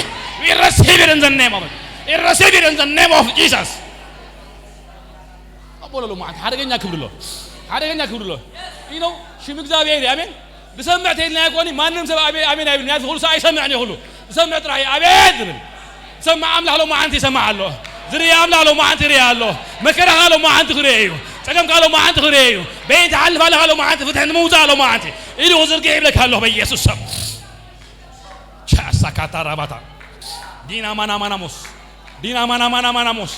ይረሲብ ኢደን ዘናይ ማለት ይረሲብ ኢደን ዘናይ ኦፍ ጂሰስ ኣቦሎ ሎማዓንቲ ሓደገኛ ክብሪ ኣሎ ሓደገኛ ክብሪ ኣሎ ኢኖ ሽም እግዚኣብሔር ኣሜን ዝሰምዕ ተይልና ይኮኒ ማንም ሰብ ኣሜን ኣሜን ኣይብል ምክንያቱ ኩሉ ሰብ ኣይሰምዕን እዩ ኩሉ ዝሰምዕ ጥራሕ እዩ ኣቤት ዝብል ዝሰምዕ ኣምላኽ ሎማዓንቲ ይሰምዕ ኣሎ ዝርኢ ኣምላኽ ሎማዓንቲ ይርኢ ኣሎ መከራኻ ሎማዓንቲ ክርኢ እዩ ጸገምካ ሎማዓንቲ ክርኢ እዩ በይን ትሓልፍ ኣለኻ ሎማዓንቲ ፍትሒ ንምውፃእ ሎማዓንቲ ኢሉ ክዝርግሕ ይብለካ ኣለኹ በኢየሱስ ስም ቻሳካታ ራባታ ዲና ማናማናሞስ ዲና ማናማናማናሞስ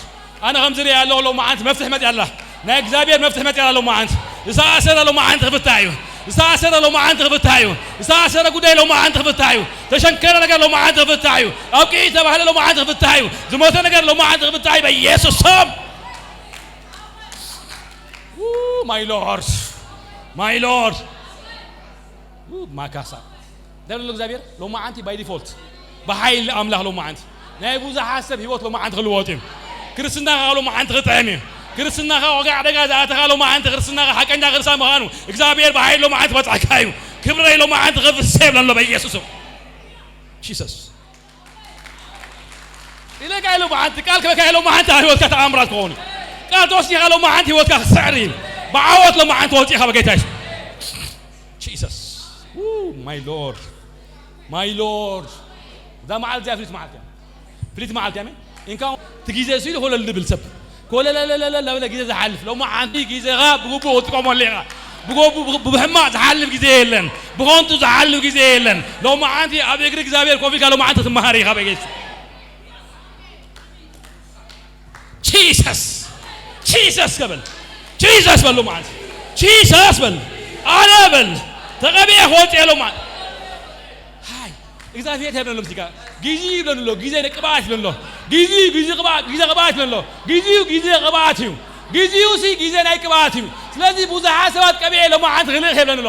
ኣነ ከም ዝሪኣ ኣለኹ ሎማዓንቲ መፍትሒ መፅያ ኣላ ናይ እግዚኣብሔር መፍትሒ መፅያ ኣላ ሎማዓንቲ ዝተኣሰረ ሎማዓንቲ ክፍታ እዩ ዝተኣሰረ ሎማዓንቲ ክፍታ እዩ ዝተኣሰረ ጉዳይ ሎማዓንቲ ክፍታ እዩ ተሸንከረ ነገር ሎማዓንቲ ክፍታ እዩ ኣብቂዒ ዝተባህለ ሎማዓንቲ ክፍታ እዩ ዝሞተ ነገር ሎማዓንቲ ክፍታ እዩ በኢየሱስ ስም my lord my lord ማካሳ እንታይ ብሎ እግዚኣብሔር ሎማዓንቲ by default ብሓይሊ ኣምላኽ ሎማዓንቲ ናይ ብዙሓት ሰብ ህይወት ሎማዓንቲ ክልወጥ እዩ ክርስትናኻ ሎማዓንቲ ክጥዕም እዩ ክርስትናኻ ዋጋ ዕደጋ ዝኣተኻ ሎማዓንቲ ክርስትናኻ ሓቀኛ ክርስቲያን ምዃኑ እግዚኣብሔር ብሓይሊ ሎማዓንቲ በፅሐካ እዩ ክብረይ ሎማዓንቲ ክፍሰ ይብለሎ በኢየሱስም ጂሰስ ኢለካ ኢሎ መዓንቲ ቃል ክበካ ኢሎ መዓንቲ ህይወትካ ተኣምራት ክኾኑ ቃል ተወሲኻ ኢሎ መዓንቲ ህይወትካ ክስዕር እዩ ብዓወት ሎ መዓንቲ ወፂኻ በጌታ ይሱ ጂሰስ my lord my lord እዛ መዓልቲ እዚኣ ፍሊት መዓልቲ እያ ፍሊት መዓልቲ እያ እንካ እቲ ግዜ እሱ ኢሉ ኮለል ዝብል ሰብ ኮለለለለለ ለበለ ግዜ ዝሓልፍ ሎማ ሓንቲ ግዜኻ ብግቡእ ክትጥቀመሉ ኢኻ ብጎቡ ብሕማቅ ዝሓልፍ ግዜ የለን ብኾንቱ ዝሓልፍ ግዜ የለን ሎማ ሓንቲ ኣብ እግሪ እግዚኣብሔር ኮፍ ኢልካ ሎማ ሓንቲ ትመሃር ኢኻ በጌሱ ጂሰስ ጂሰስ ከበል ጂሰስ በል ሎማ ሓንቲ ጂሰስ በል ኣነ በል ተቐቢኤ ክወፅእ ሎማ ሓንቲ እግዚኣብሔር እንታይ ይብለሎም እዚጋ ግዜ ይብለንሎ ግዜ ቅብኣት ይብለንሎ ግዜኡ ግዜ ቅብኣት ግዜ ቅብኣት ይብለንሎ ግዜኡ ግዜ ቅብኣት እዩ ግዜኡ ሲ ግዜ ናይ ቅብኣት እዩ ስለዚ ብዙሓት ሰባት ቀቢዐ ሎማዓንቲ ክልእ ይብለንሎ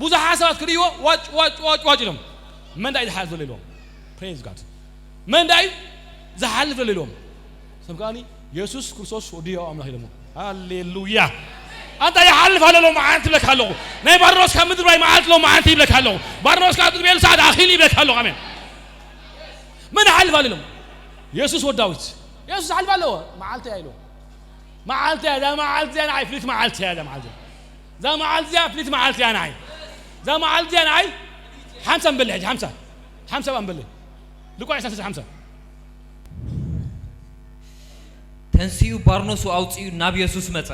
ብዙሓት ሰባት ክርእይዎ ዋጭ ዋጭ ዋጭ ዋጭ ኢሎም፣ መን ዳኣ እዩ ዝሓልፍ ዘሎ ኢልዎም። Praise God። መን ዳኣ እዩ ዝሓልፍ ዘሎ ኢልዎም። ሰብ ከኣኒ የሱስ ክርስቶስ ወዲ ህያው ኣምላኽ ኢሎሞ። ሃሌሉያ። ኣንታ ይሓልፍ ኣሎ ሎም መዓልቲ ይብለካ ኣለኹ። ናይ ባርኖስ ካብ ምድር ባይ መዓልቲ ሎም መዓልቲ ይብለካ ኣለኹ። ባርኖስ ካብ ምድር ቤሉ ሰዓት ኣኺሉ ይብለካ ኣለኹ። ኣሜን። መን ይሓልፍ ኣሎ ኢሎም። የሱስ ወዲ ዳዊት። የሱስ ይሓልፍ ኣለዎ። መዓልቲ እያ ኢልዎም። መዓልቲ እያ፣ እዛ መዓልቲ እያ ንዓይ ፍልይቲ መዓልቲ እያ፣ እዛ መዓልቲ እያ። እዛ መዓልቲ እዚኣ ፍልይቲ መዓልቲ እያ ንዓይ። እዛ መዓልቲ እዚኣ ንዓይ ሓምሳ እምበል ሕጂ ሓምሳ። ሓምሳ እምበል። ልቋዕ ዕስራ ሓምሳ። ተንሲኡ ባርኖሱ ኣውፂኡ ናብ የሱስ መፀ።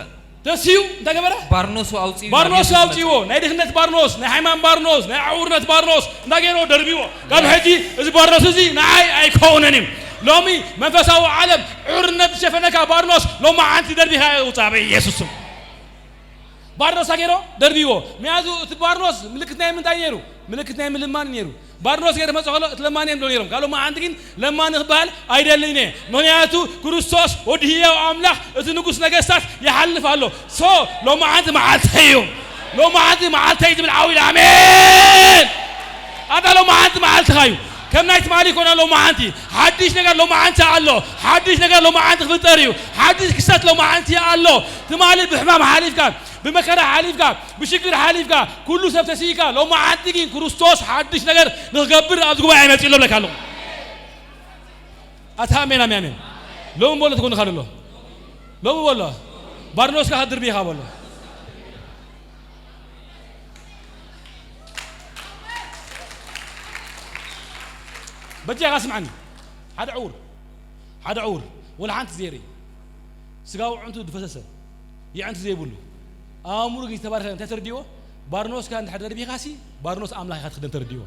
ተንሲኡ እንታይ ገበረ? ባርኖሱ ኣውፂኡ ናብ ባርኖሱ የሱስ መፀ። ኣውፂዎ። ናይ ድኽነት ባርኖስ፣ ናይ ሓማም ባርኖስ፣ ናይ ዕውርነት ባርኖስ እንታይ ገይርዎ? ደርቢዎ። ካብ ሕጂ እዚ ባርኖስ እዚ ንዓይ ኣይከውንን እዩ። ሎሚ መንፈሳዊ ዓለም ዕውርነት ዝሸፈነካ ባርኖስ ሎማዓንቲ ደርቢኻ ውፃእ በኢየሱስ ስም። ባርኖስ ኣገይሮ ደርቢዎ። ምክንያቱ እቲ ባርኖስ ምልክት ናይ ምንታይ ነይሩ? ምልክት ናይ ምልማን ነይሩ። ባርኖስ ገይረ መጽእ ከሎ እቲ ለማኒ እዮም ነይሮም። ካብ ሎማዓንቲ ግን ለማኒ ክበሃል ኣይደልን እየ። ምክንያቱ ክርስቶስ ወዲ ህያው ኣምላኽ እቲ ንጉስ ነገስታት ይሓልፍ ኣሎ። ሶ ሎማዓንቲ መዓልቲ እዩ። ሎማዓንቲ መዓልተይ ዝብል ዓው ኢለ ኣሜን። ኣታ ሎማዓንቲ መዓልትኻ እዩ። ከም ናይ ትማሊ ይኮና ሎማዓንቲ ሓድሽ ነገር ሎማዓንቲ ኣሎ። ሓድሽ ነገር ሎማዓንቲ ክፍጠር እዩ። ሓድሽ ክስተት ሎማዓንቲ ኣሎ። ትማሊ ብሕማም ሓሊፍካ፣ ብመከራ ሓሊፍካ፣ ብሽግር ሓሊፍካ፣ ኩሉ ሰብ ተሲእካ፣ ሎማዓንቲ ግን ክርስቶስ ሓድሽ ነገር ንክገብር ኣብዚ ጉባኤ መፂኡ ኣሎ ብለካ ኣለኹ። ኣታ ኣሜን ኣሜን ኣሜን። ሎሚ በሎ ትኮንካ ደሎ ሎሚ በሎ ባርኖስካ ከድርቢኻ በሎ። በጃኻ ስምዓኒ። ሓደ ዕውር ሓደ ዕውር ወላ ሓንቲ ዘይርኢ ስጋዊ ዕንቱ ዝፈሰሰ የዕንቲ ዘይብሉ ኣእምሩ ግን ዝተባረኸ እንታይ ተረዲዎ? ባርኖስካ እንድሕር ደርቢኻሲ ባርኖስ ኣምላኽ ኢኻ ትኽደን ተረዲዎ።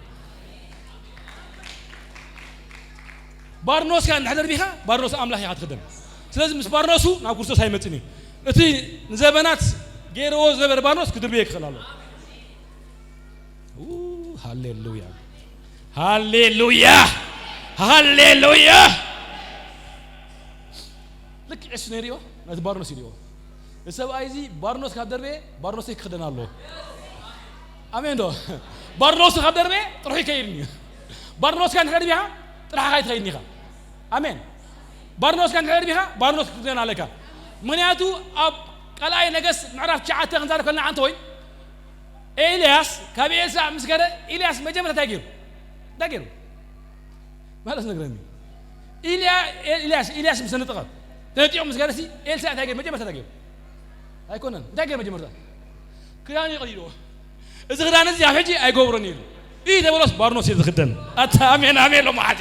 ባርኖስካ እንድሕር ደርቢኻ ባርኖስ ኣምላኽ ኢኻ ትኽደን። ስለዚ ምስ ባርኖሱ ናብ ክርስቶስ ኣይመጽእን እዩ። እቲ ንዘበናት ገይርዎ ዝነበረ ባርኖስ ክድርብየ ክኽእል ኣሎ። ሃሌሉያ ሃሌሉያ ሃሌሉያ። ልክ ዕሱ ነይርዮ ነቲ ባርኖስ ይልዎ። እዚ ሰብኣይ እዚ ባርኖስ ካብ ደርበየ ባርኖሰይ ክኽደን ኣለዎ። ኣሜን ዶ? ባርኖሱ ካብ ደርበየ ጥርሑ ይከይድን እዩ። ባርኖስካ እንድሕር ደርቢኻ ጥራሕኻ ኣይትኸይድን ኢኻ። ኣሜን። ባርኖስካ እንድሕር ደርቢኻ ባርኖስ ክትክደን ኣለካ። ምኽንያቱ ኣብ ካልኣይ ነገስት ምዕራፍ ትሽዓተ ክንዛረብ ከለና ዓንተ ወይ ኤልያስ ካብ ኤልሳዕ ምስ ከደ፣ ኤልያስ መጀመርታ እንታይ ገይሩ? እንታይ ገይሩ? ማለት ነግረኒ። ኢልያ- ኤልያስ- ኤልያስ ምስ ተነጠቐ፣ ተነጢቑ ምስ ከደሲ፣ ኤልሳዕ እንታይ ገይሩ? መጀመርታ እንታይ ገይሩ? ኣይኮነን። እንታይ ገይሩ መጀመርታ? ክዳኑ ይቐይድዎ። እዚ ክዳን እዚ ኣብ ሕጂ ኣይገብሮን ኢሉ። ይህ ተበሎስ ባርኖስ እዩ ዝኽደን። ኣታ ኣሜን ኣሜን ሎማዓንቲ።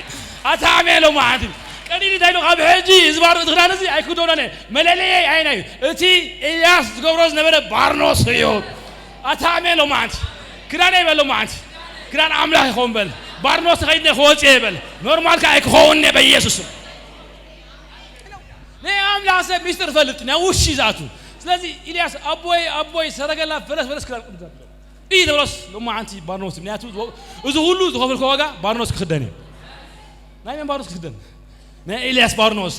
ኣታ ኣሜን ሎማዓንቲ። ቀዲዲ እንታይ ኢሉ? ካብ ሕጂ እዚ ባርኖስ ክዳን እዚ ኣይክደኖን እየ። መለለየይ ኣይናዩ። እቲ ኤልያስ ዝገብሮ ዝነበረ ባርኖስ እዩ። ኣታ ኣሜን ሎማዓንቲ። ክዳን ኣይበል ሎማዓንቲ። ክዳን ኣምላኽ ይኸውን በል። ባርኖስ ተኸይድነ ክወፅእ ይበል። ኖርማል ከ ኣይክኸውን እየ በኢየሱስ ስም። ናይ ኣምላኽ ሰብ ሚስጥር ፈልጥ ናይ ውሺ ዝኣቱ። ስለዚ ኢልያስ ኣቦይ ኣቦይ ሰረገላ ፈረስ ፈረስ ክዳን ቅዱሳት እዩ ተብሎስ ሎማዓንቲ ባርኖስ ምክንያቱ እዚ ሁሉ ዝኸፈልከ ዋጋ ባርኖስ ክኽደን እዩ። ናይ መን ባርኖስ ክኽደን? ናይ ኤልያስ ባርኖስ።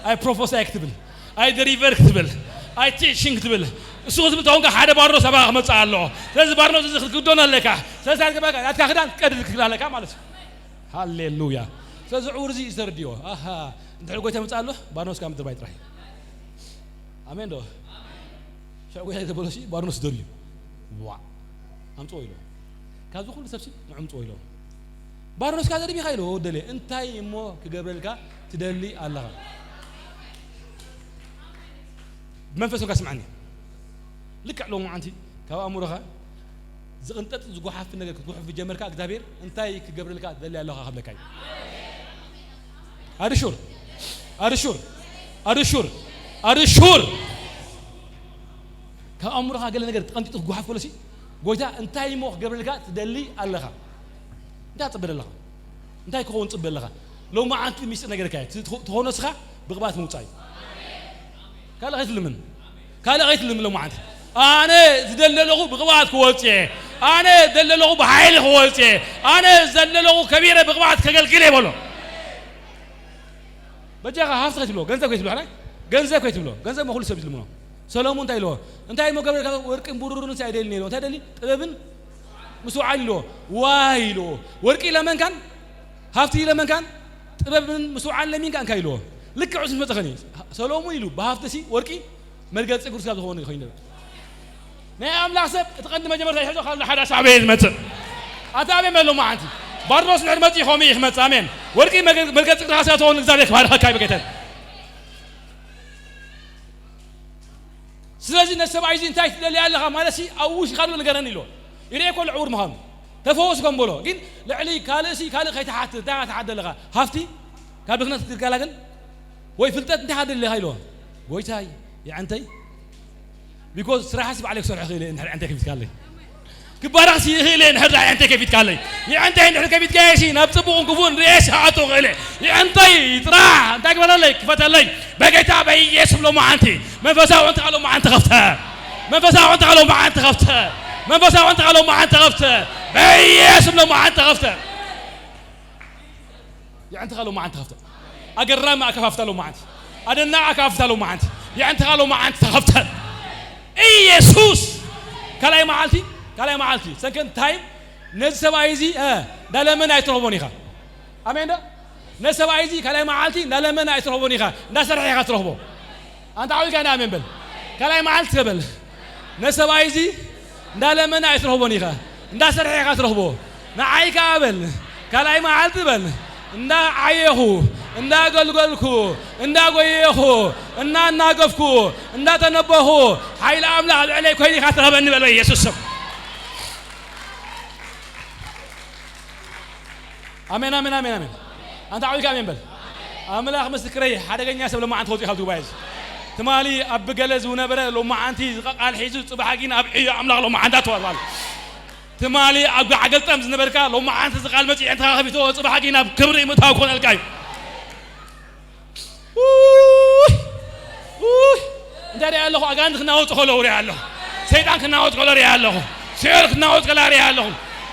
ኣይ ፕሮፎሳይ ክትብል፣ ኣይ ደሪቨር ክትብል፣ ኣይ ቲሽን ክትብል፣ እሱ ክትብል ተኾንካ ሓደ ባርኖስ ኣባኻ ክመፅእ ኣለዎ። ስለዚ ባርኖስ እዚ ክትክደኖ ኣለካ። ስለዚ ናትካ ክዳን ክትቀድድ ክትክእል ኣለካ ማለት እዩ። ሃሌሉያ። ስለዚ ዕውር እዚ ዝተረድዮ ኣሃ እንድሕር ጎይታ መፅእ ኣሎ ባርኖስ ካብ ምድር ባይ ጥራሕ እዩ። ኣሜን ዶ? ሽዑ ጎይታ ተበሎ ሲ ባርኖስ ደልዩ ዋ ኣምፅኦ ኢሎ። ካብዚ ኩሉ ሰብሲ ንዕምፅኦ ኢሎ። ባርኖስካ ዘድቢኻ ኢሎ ወደለ እንታይ እሞ ክገብረልካ ትደሊ ኣለኻ? ብመንፈስ ወልካ ስምዓኒ። ልክዕ ሎሚ ዓንቲ ካብ ኣእምሮኻ ዝቕንጠጥ ዝጓሓፍ ነገር ክትጉሕፍ ጀመርካ እግዚኣብሔር እንታይ ክገብረልካ ትደሊ ኣለኻ ክብለካ እዩ። ኣርሹር ኣርሹር ኣርሹር ኣርሹር ካብ ኣእምሮኻ ገለ ነገር ተቐንጢጡ ክጓሓፍ ከሎ ሲ ጎይታ እንታይ እሞ ክገብረልካ ትደሊ ኣለኻ? እንታይ ትጽበ ኣለኻ? እንታይ ክኸውን ትጽበ ኣለኻ? ሎሚ ዓንቲ ሚስጥር ነገርካ እዩ። ትኾኖ ስኻ ብቕባት ምውጻእ እዩ። ካልእ ከይትልምን ካልእ ከይትልምን ሎሚ ዓንቲ ኣነ ዝደለለኹ ብቕባት ክወጽእ እየ። ኣነ ዘለለኹ ብሓይሊ ክወጽእ እየ። ኣነ ዘለለኹ ከቢረ ብቕባት ከገልግል እየ በሎ። በጃኻ ሃብቲ ከይትብሎ፣ ገንዘብ ከይትብሎ፣ ሓራይ ገንዘብ ከይትብሎ፣ ገንዘብ ሞ ኩሉ ሰብ ዝልምኖ። ሰሎሞን እንታይ ኢልዎ? እንታይ እሞ ገበርካ? ወርቅን ብሩርን እንታይ ደሊ ነይርዎ? እንታይ ደሊ? ጥበብን ምስውዓል ኢልዎ፣ ዋይ ኢልዎ። ወርቂ ኢለ መንካን ሃፍቲ ኢለ መንካን ጥበብን ምስውዓል ለሚንካ እንካ ኢልዎ። ልክዕ ዑስ መጸኸኒ ሰሎሙን ኢሉ ብሃፍትሲ ወርቂ መርገጽ እግሩ ስጋብ ዝኾነ ኮይኑ። ናይ ኣምላኽ ሰብ እቲ ቀንዲ መጀመርታ ይሕዞ ካብ ሓደ ሳዕበየ ዝመጽእ ኣታ ኣሜን በሎ መዓንቲ ባርኖስ ንሕር መጽእ ይኾም ይኽመጽእ ኣሜን። ወርቂ መርገጽ እግርኻ ስጋብ ዝኾነ እግዚኣብሔር ክባርኸካ ይበገተን። ስለዚ ነሰብኣይ እዚ እንታይ ትደሊ ኣለኻ ማለት ሲ ኣብ ውሽኻ ኣሎ ንገረኒ ኢሎ። ይርእየ እኮ ልዕውር ምዃኑ ተፈወስ ከም በሎ ግን ልዕሊ ካልእ ሲ ካልእ ከይትሓትት እንታይ ትሓት ኣለኻ? ሃፍቲ ካብ ድኽነት ክትገላገል ወይ ፍልጠት እንታይ ትደሊ ኣለኻ ኢሎ። ጎይታይ ይዕንተይ ቢኮዝ ስራሕስ ባዕለይ ክሰርሖ ክእል እየ እንድሕር ዕንተይ ከፊትካለይ። ክባረኽሲ ይኽእል እየ እንድሕር ዳኣ ዕንተይ ከፊትካለይ። ይዕንተይ እንድሕር ከፊትካየሲ ናብ ጽቡቕን ክፉእን ርእየ ሰኣቶ ክእል እየ። ይዕንተይ ጥራሕ እንታይ ግበረለይ ክፈተለይ። በጌታ በኢየሱስ ሎማዓንቲ መንፈሳዊ ዕንትኻ ሎማዓንቲ ከፍተ። መንፈሳዊ ዕንትኻ ሎማዓንቲ ከፍተ። መንፈሳዊ ዕንትኻ ሎማዓንቲ ከፍተ። በኢየሱስ ሎማዓንቲ ከፍተ። የዕንትኻ ሎማዓንቲ ተኸፍተ። ኣገራሚ ኣከፋፍታ ሎማዓንቲ። ኣደናቂ ኣከፋፍታ ሎማዓንቲ። የዕንትኻ ሎማዓንቲ ተኸፍተ። ኢየሱስ ካልኣይ መዓልቲ ካልኣይ መዓልቲ ሰንከን ታይም ነዚ ሰብኣይ እዚ እንዳለመን ኣይትረኽቦን ኢኻ። ኣሜን ዶ? ነዚ ሰብኣይ እዚ ካልኣይ መዓልቲ እንዳለመን ኣይትረኽቦን ኢኻ። እንዳሰርሐ ኢኻ ትረኽቦ። ኣንታ ዓው ኢልካ ኣሜን በል። ካልኣይ መዓልቲ ከበል ነሰብኣይ እዚ እንዳለመነ ኣይትረኽቦን ኢኻ። እንዳሰርሐ ኢኻ ትረኽቦ። ንዓይ ከኣ በል ካልኣይ መዓልቲ በል እንዳዓየኹ እንዳገልገልኩ እንዳጎየኹ እናናገፍኩ እንዳተነበኹ ሓይሊ ኣምላኽ ኣብ ልዕለይ ኮይኑ ኢኻ ትረኽበኒ በል በኢየሱስ ስም። ኣሜን ኣሜን ኣሜን ኣሜን። ኣንታ ዓዊካ ኣሜን በል። ኣምላኽ ምስክረይ ሓደገኛ ሰብ ሎማዓንቲ ወፂኡ ካብ ትጉባኤ እዚ ትማሊ ኣብ ብገለ ዝነበረ ሎማዓንቲ ዝቃል ሒዙ ፅባሕ ግን ኣብ ዕዮ ኣምላኽ ሎማዓንታ ተዋባል። ትማሊ ኣብ ጋዕ ገልጠም ዝነበርካ ሎማዓንቲ ዝቃል መፂዕ እንተካ ከፊቶ ፅባሕ ግን ኣብ ክብሪ ምእታው ክኾነልካ እዩ። ውይ! ውይ! እንታይ ሪኣ ኣለኹ? ኣጋንንቲ ክናወጡ ከለዉ ሪኣ ኣለኹ። ሰይጣን ክናወጥ ከሎ ሪኣ ኣለኹ። ሲኦል ክናወጥ ከላ ሪኣ ኣለኹ።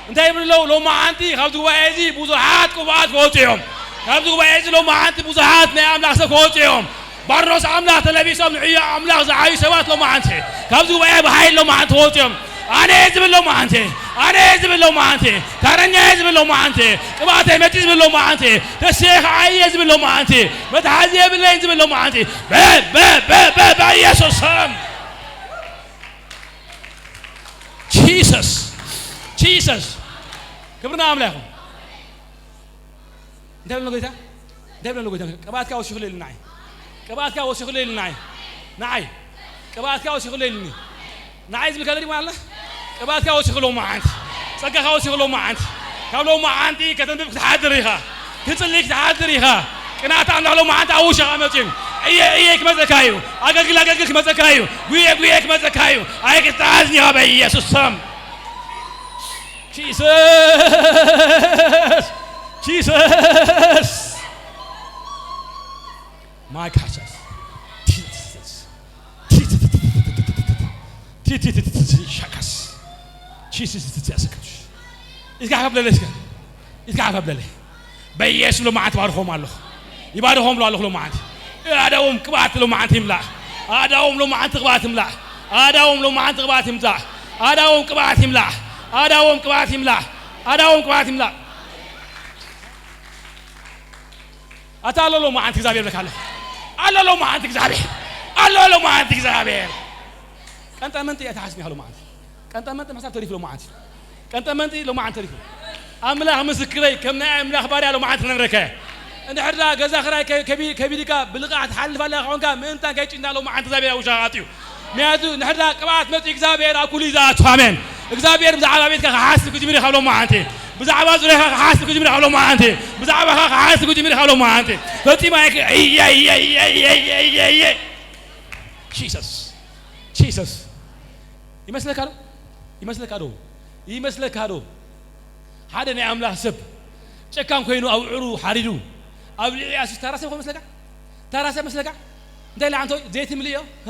እንታይ ይብሉ ኣለዉ? ሎማዓንቲ ካብዚ ጉባኤ እዚ ብዙሓት ቅቡኣት ክወፁ እዮም። ካብዚ ጉባኤ እዚ ሎማዓንቲ ብዙሓት ናይ ኣምላኽ ሰብ ክወፁ እዮም። ባርኖስ ኣምላኽ ተለቢሶም ንዕዮ ኣምላኽ ዝዓዩ ሰባት ሎማዓንቲ ካብዚ ጉባኤ ብሓይል ሎማዓንቲ ክወፁ እዮም። ኣነ እየ ዝብል ሎማዓንቲ፣ ኣነ እየ ዝብል ሎማዓንቲ፣ ታረኛ እየ ዝብል ሎማዓንቲ፣ ቅብኣተይ መፂ ዝብል ሎማዓንቲ፣ ተስየ ከዓ እየ ዝብል ሎማዓንቲ፣ መትሓዚ የብለይን ዝብል ሎማዓንቲ በ- በ- በ- በ- በኢየሱስ ስም። ጂሰስ ጂሰስ ክብርና ኣምላኽ ይኹን። እንታይ ብለሎ ጎይታ? እንታይ ብለሎ ጎይታ? ቅብኣትካ ወሲኹለይ ኢሉ ንዓይ። ቅብኣትካ ወሲኹለይ ኢሉ ንዓይ። ንዓይ። ቅብኣትካ ወሲኹለይ ኢሉኒ። ንዓይ ዝብል ከለሪ ማለት ቅብኣትካ ወሲኹ ሎማዓንቲ። ጸጋኻ ወሲኹ ሎማዓንቲ። ካብ ሎማዓንቲ ከተንብብ ክትሓድር ኢኻ። ክትጽሊ ክትሓድር ኢኻ። ቅንኣት ኣምላኽ ሎማዓንቲ ኣብ ውሽኻ መጺኡ። እየ እየ ክመጸካ እዩ። ኣገልግል ኣገልግል ክመጸካ እዩ። ጉየ ጉየ ክመጸካ እዩ። ኣይክትሓዝን ኢኻ በኢየሱስ ስም። ጂሰስ ጂሰስ ማይ ካቻስ ቲቲቲቲቲ ቲቲቲቲቲ ሻካስ ጂሰስ ትትያሰከች ኢትካ ከብለለ እስከ ኢትካ ከብለለ በኢየሱስ ሎማዓንቲ ባርኾም ኣለኹ። ይባርኾም ሎ ኣለኹ ሎማዓንቲ። ኣዳዎም ቅብኣት ሎማዓንቲ ይምላእ። ኣዳዎም ሎማዓንቲ ቅብኣት ይምላእ። ኣዳዎም ሎማዓንቲ ቅብኣት ይምላእ። ኣዳዎም ቅብኣት ይምላእ። ኣዳዎም ቅብኣት ይምላእ። ኣዳዎም ቅብኣት ይምላእ። ኣታ ኣሎ ሎማዓንቲ እግዚኣብሔር ብለካ ኣለኹ። ኣሎ ሎማዓንቲ እግዚኣብሔር። ኣሎ ሎማዓንቲ እግዚኣብሔር። ቀንጠመንጢ እያ ተሓስኒ ኢኻ ሎማዓንቲ። ቀንጠመንጢ ምሕሳብ ተሪፉ ሎማዓንቲ። ቀንጠመንጢ ሎማዓንቲ ተሪፉ። ኣምላኽ ምስክረይ ከም ናይ ኣምላኽ ባርያ ሎማዓንቲ ክነግረካ እየ። እንድሕር ደኣ ገዛ ክራይ ከ- ከቢ- ከቢድካ ብልቓሕ ትሓልፍ ኣለኻ ኮንካ ምእንታን ከይጭንዳ ሎማዓንቲ እግዚኣብሔር ኣብ ውሽኻ ኣትዩ። ምክንያቱ እንድሕር ደኣ ቅብኣት መፂኡ እግዚኣብሔር ኣብ ኩሉ እዩ ዝኣቱ። ኣሜን። እግዚኣብሔር ብዛዕባ ቤትካ ክሓስብ ክጅምር እዩ ካብ ሎማዓንቲ። ብዛዕባ ዙርያኻ ክሓስብ ክጅምር እዩ ካብ ሎማዓንቲ። ብዛዕባኻ ክሓስብ ክጅምር እዩ ካብ ሎማዓንቲ። ፈጺማ ኣይክ- እየ እየ እየ እየ እየ እየ እየ ጂሰስ ጂሰስ ይመስለካ ዶ? ይመስለካ ዶ? ይመስለካ ዶ? ሓደ ናይ ኣምላኽ ሰብ ጨካን ኮይኑ ኣብ ዕሩ ሓሪዱ ኣብ ልዕሊ ኣሱ ታራ ሰብ ይመስለካ? ታራ ሰብ መስለካ? እንታይ ኢላ ኣንቶ ዘይት ምልእዮ? ሃ፣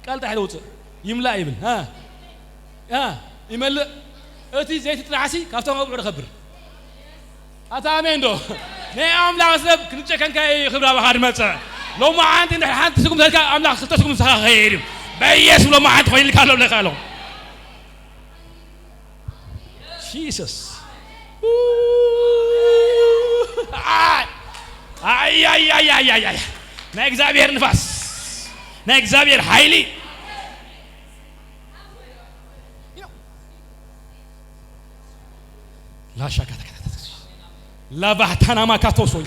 ቃል ጥራሕ ለውፅእ ይምላእ ይብል። ሃ፣ ሃ፣ ይመልእ። እቲ ዘይት ጥራሕሲ ካብቶም ኣብ ዕሩ ኸብር ኣታ ኣሜን ዶ? ናይ ኣምላኽ ሰብ ክንጨከንካ እዩ ክብሪ ኣባኻ ድመጸ። ሎማዓንቲ እንድሕር ሓንቲ ስጉምቲ ተልካ ኣምላኽ ክልተ ስጉምቲ ዝኸኸየ እዩ። በኢየሱስ ሎማዓንቲ ኮይንልካ ኣሎ ብለካ ኣለኹ። ጂሰስ። ኣይ፣ ኣይ፣ ኣይ፣ ኣይ፣ ኣይ፣ ኣይ። ናይ እግዚኣብሔር ንፋስ፣ ናይ እግዚኣብሔር ሓይሊ። ላሻካታካታካታ። ላቫህታናማካቶሶይ።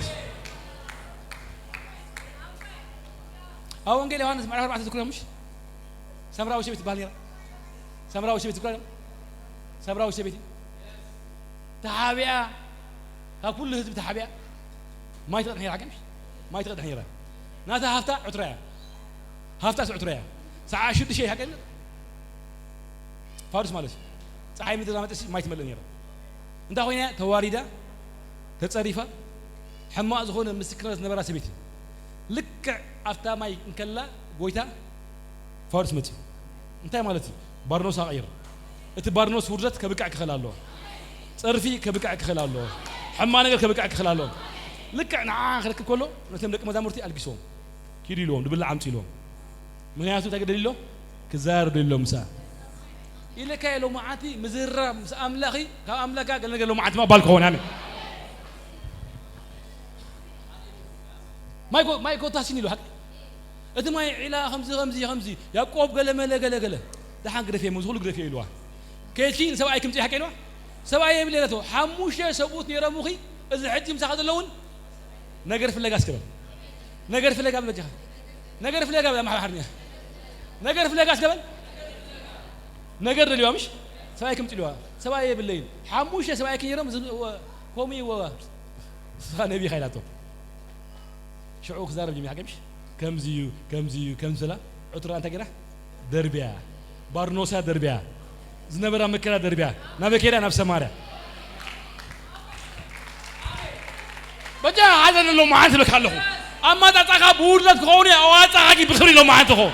ኣብ ወንጌል ዮሃንስ ምዕራፍ ኣርባዕተ ትዝክሩ፣ ምሽ? ሰምራዊ ሰበይቲ ትበሃል ነይራ። ሰምራዊ ሰበይቲ ትዝክሩ? ሰምራዊ ሰበይቲ ተሓቢኣ፣ ካብ ኩሉ ህዝቢ ተሓቢኣ ማይ ትቐድሕ ነይራ። ሓቂ፣ ምሽ? ማይ ትቐድሕ ነይራ። ናታ ሃፍታ ዕትራ እያ። ሃፍታስ ዕትራ እያ። ሰዓት ሽዱሽተ ሓቂ፣ ፋዱስ ማለት እዩ። ፀሓይ ምድሪ መጠሲ ማይ ትመልእ ነይራ። እንታይ ኮይና እያ? ተዋሪዳ፣ ተፀሪፋ፣ ሕማቕ ዝኾነ ምስክርነት ዝነበራ ሰበይቲ። ልክዕ ኣብታ ማይ እንከላ ጎይታ ፋዱስ መፅዩ። እንታይ ማለት እዩ? ባርኖስ ኣቕይር። እቲ ባርኖስ ውርደት ከብቅዕ ክኽእል ኣለዎ። ፀርፊ ከብቅዕ ክኽእል ኣለዎ። ሕማቕ ነገር ከብቅዕ ክኽእል ኣለዎ። ልክዕ ንዓ ክረክብ ከሎ ነቶም ደቂ መዛሙርቲ ኣልጊስዎም። ኪዱ ኢልዎም፣ ድብላዕ ኣምፅ ኢልዎም። ምክንያቱ እንታይ ገደል ኢሎ? ክዛረብ ደሊሎ ምሳ ኢለካ ኢሎ። መዓልቲ ምዝራብ ምስ ኣምላኺ፣ ካብ ኣምላካ ገለ ነገር ሎ መዓልቲ ማባል ክኸውን። ኣሜን። ማይ ጎ-፣ ማይ ጎታሲን ኢሉ ሓቂ። እቲ ማይ ዒላ ከምዚ፣ ከምዚ፣ ከምዚ። ያዕቆብ ገለ መለ፣ ገለ፣ ገለ። ደሓን ግደፍየ፣ ምስ ኩሉ ግደፍየ ኢልዋ። ከይድኪ ንሰብኣይ ክምፅእ ሓቂ ኢልዋ። ሰብኣይ የብለ ኢለቶ። ሓሙሽተ ሰብኡት ነይሮምኺ፣ እዚ ሕጂ ምሳኻ ዘለውን ነገር ፍለጋ እስከ በል። ነገር ፍለጋ በል በጃኻ። ነገር ፍለጋ በል ኣምሓርኛ። ነገር ፍለጋ እስከ በል። ነገር ደልዋ ምሽ? ሰብኣይ ክምፅእ ኢልዋ። ሰብኣይ የብለይን። ሓሙሽተ ሰብኣይ ክነይሮም፣ እዚ፣ ወ-፣ ከምኡ ይወ-፣ ንስኻ ነቢኻ ኢላቶ። ሽዑ ክዛረብ ጀሚራ። ሓቂ ምሽ? ከምዚ እዩ፣ ከምዚ እዩ፣ ከምዚ ስላ ዕትራ እንታይ ገይራ? ደርብያ። ባርኖሳ ደርብያ። ዝነበራ መከራ ደርብያ። ናበይ ከይዳ? ናብ ሰማርያ። በጃ ሓዘን ኣሎ መዓልቲ በካ ኣለኹ። ኣማጻጻኻ ብውርደት ክኸውን እዩ፣ ኣዋጻኻ ግን ብኽብሪ ኣሎ መዓልቲ ክኸውን።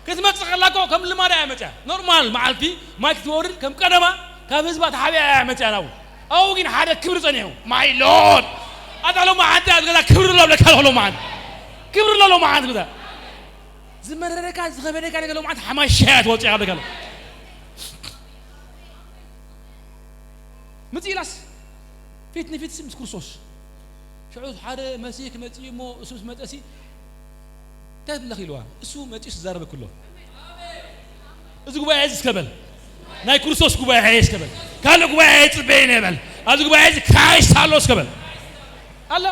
ክትመጽእ ከላ እኮ ከም ልማዳ እያ መጽያ። ኖርማል መዓልቲ ማይ ክትወርድ ከም ቀደማ ካብ ህዝባ ተሓቢኣ እያ መጽያ ናብኡ። ኣብኡ ግን ሓደ ክብሪ ጸኒሑ። ማይ ሎርድ! ኣታ ሎማዓንቲ ኣብ ገዛ ክብሪ ኣሎ ብለካ ኣለኹ ሎማዓንቲ። ክብሪ ኣሎ ሎማዓንቲ ገዛ። ዝመረረካ ዝኸበደካ ነገር ሎማዓንቲ ሓማሻያ ትወጽእ እያ ብለካ ኣለኹ። ምጽእ ኢላስ ፊት ንፊት ምስ ክርስቶስ። ሽዑ ሓደ መሲህ ክመጽእ እዩ እሞ እሱ ምስ መጸሲ እንታይ ትብለኺ ኢልዋ። እሱ መጺኡ ዝዛረበ ክሎ። እዚ ጉባኤ እዚ እስከ በል። ናይ ክርስቶስ ጉባኤ እስከ በል። ካልእ ጉባኤ ኣይጽበይን እየ በል። ኣብዚ ጉባኤ እዚ ክራይስት ኣሎ እስከ በል። ኣላ፣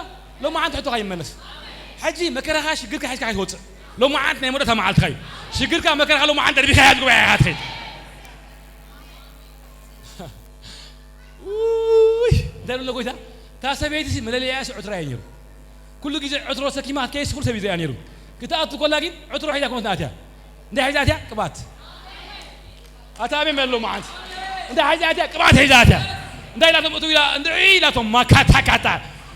ሎማዓንቲ ሕቶኻ ይመለስ። ሕጂ መከራኻ ሽግርካ ሒዝካ ከይትወጽእ። ሎማዓንቲ ናይ መወዳእታ መዓልትኻ እዩ። ሽግርካ መከራኻ ሎማዓንቲ ደርቢኻ ኣብዚ ጉባኤ ኢኻ ትኸይድ። ውይ፣ እንታይ ደሎ ጎይታ? እታ ሰበይቲ ሲ መለለያ ሲ ዕትራ እያ ነይሩ። ኩሉ ግዜ ዕትሮ ሰኪማ ከይስ ኩሉ ሰብ ይዘያ ነይሩ። ክትኣቱ ኮላ ግን ዕትሮ ሒዛ ኮንት ኣትያ። እንታይ ሒዛ ኣትያ? ቅባት። ኣታ ኣሜን በሎ መዓልቲ። እንታይ ሒዛ ኣትያ? ቅባት ሒዛ ኣትያ። እንታይ ኢላቶም እቱ ኢላ፣ እንድዒ ኢላቶም ማካታ ካታ።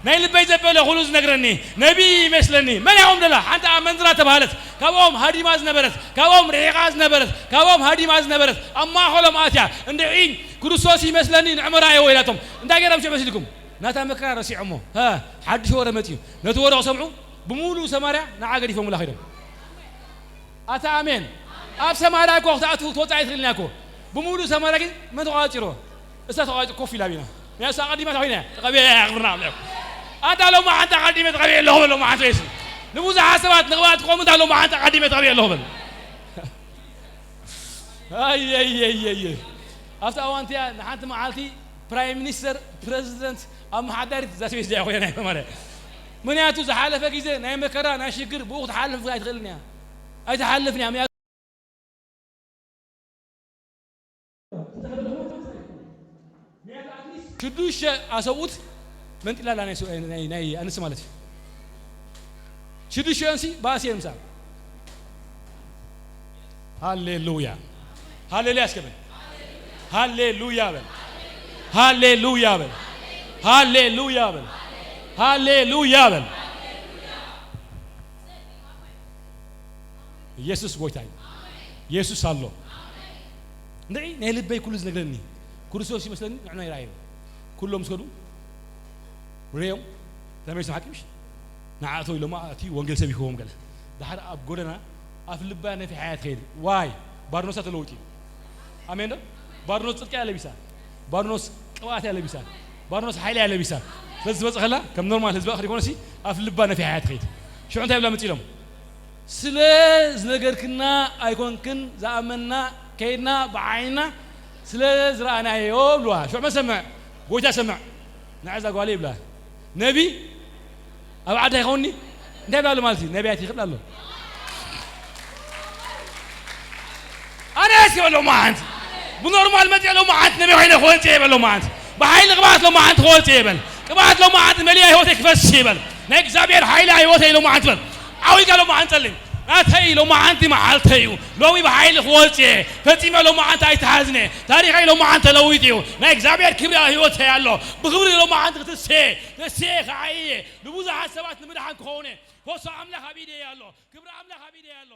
ናይ ልበይ ዘበለ ኩሉ ዝነግረኒ ነቢ ይመስለኒ። መን ያኦም ደላ? ሓንቲ ኣመንዝራ ተባሃለት። ካብኦም ሃዲማ ዝነበረት፣ ካብኦም ርሒቓ ዝነበረት፣ ካብኦም ሃዲማ ዝነበረት፣ ኣብ ማእኸሎም ኣትያ። እንድዒ ክርስቶስ ይመስለኒ ንዕመራ እየ ኢላቶም። እንታይ ገይሮም ሽዑ መሲልኩም? ናታ መከራ ረሲዖሞ። ሃ፣ ሓድሽ ወረ መጽዩ። ነቲ ወረ ክሰምዑ ብምሉእ ሰማርያ ንዓ ገዲፎምላ ከይዶም። ኣታ ኣሜን። ኣብ ሰማርያ እኮ ክትኣትው ክትወጽእ ኣይትኽእልን እያ እኮ። ብምሉእ ሰማርያ ግን መን ተቋጺሮ? እሳ ተቋጺ ኮፍ ኢላ ቢና። ያ እሳ ኣቐዲማ ተኾይና እያ። ተቐቢላ እያ ክብርና ኣብ ልዕል። ኣታ ሎማዓንቲ ኣቐዲመ ተቐቢአ ኣለኹ በል ሎማዓንቲ ወይስ። ንብዙሓት ሰባት ንቕባት ክኾኑ እንታ ሎማዓንቲ ኣቐዲመ ተቐቢአ ኣለኹ በል። ኣየየየየ። ኣብቲ እዋን እቲኣ ንሓንቲ መዓልቲ ፕራይም ሚኒስተር፣ ፕረዚደንት፣ ኣመሓዳሪት እዛ ሰበይቲ እዚኣ ኮይና እያ ማለት። ምኽንያቱ ዝሓለፈ ግዜ ናይ መከራ፣ ናይ ሽግር ብኡ ክትሓልፍ ኣይትኽእልን እያ። ኣይትሓልፍን እያ። ሽዱሽተ ኣሰብኡት መንጢላላ ናይ ሱ-፣ ናይ፣ ናይ ኣንስቲ ማለት እዩ። ሽዱሽተንሲ ባእሲ እዮም ምሳል። ሃሌሉያ። ሃሌሉያ እስከ በል። ሃሌሉያ በል። ሃሌሉያ በል። ሃሌሉያ በል። ሃሌሉያ በል። ኢየሱስ ጎይታ እዩ። ኢየሱስ ኣሎ። ንዒ ናይ ልበይ ኩሉ ዝነግረኒ ክርስቶስ ይመስለኒ ንዕና ይረኣዩ። ኩሎም ዝኸዱ ርእዮም ተመልሶም ሓቂ ምሽ ንዓእተው ኢሎማ እቲ ወንጌል ሰብ ይህቦም ገለ። ድሓር ኣብ ጎደና ኣፍ ልባ ነፊሓ እያ ትኸይድ። ዋይ ባርኖሳ ተለውጢ። ኣሜን ዶ? ባርኖስ ጽድቂ እያ ለቢሳ። ባርኖስ ቅብኣት እያ ለቢሳ። ባርኖስ ሓይሊ እያ ለቢሳ። ስለዚ ትመጽእ ከላ ከም ኖርማል ህዝቢ ኣኽሪ ኮነሲ ኣፍ ልባ ነፊሓ እያ ትኸይድ። ሽዑ እንታይ ይብላ መጺእ ኢሎም? ስለ ዝነገርክና ኣይኮንክን ዝኣመንና፣ ከይድና ብዓይንና ስለ ዝረኣናዮ ብልዋ። ሽዑ መን ሰምዕ? ጎይታ ሰምዕ። ንዓዛ ጓለይ ይብላ። ነቢ ኣብ ዓዲ ኣይኸውኒ እንታይ ብላ ኣሎ ማለት እዩ? ነቢያት ይኽብል ኣሎ። ኣነ እስኪ በሎ መዓንት ብኖርማል መፅእ ሎ መዓንት ነቢ ኮይነ ክወፅእ ይበሎ መዓንት ብሓይሊ ቅብኣት ሎ መዓንት ክወፅእ ይበል። ቅብኣት ሎ መዓንት መሊኣ ህይወተይ ክፈስስ ይበል። ናይ እግዚኣብሔር ሓይሊ ህይወተይ ሎ መዓንት በል። ዓዊጋ ሎ መዓንት ጸልም። ናተይ ሎ መዓንቲ መዓልተይ እዩ። ሎሚ ብሓይሊ ክወፅእ እየ። ፈፂመ ሎ መዓንት ኣይተሓዝነ። ታሪኸይ ሎ መዓንት ተለዊጡ እዩ። ናይ እግዚኣብሔር ክብሪ ኣብ ህይወተይ ኣሎ። ብክብሪ ሎ መዓንት ክትስየ ተስየ ከዓ እየ። ንብዙሓት ሰባት ንምድሓን ክኸውን እየ። ፈውሲ ኣምላኽ ኣብ ኢደይ ኣሎ። ክብሪ ኣምላኽ ኣብ ኢደይ ኣሎ።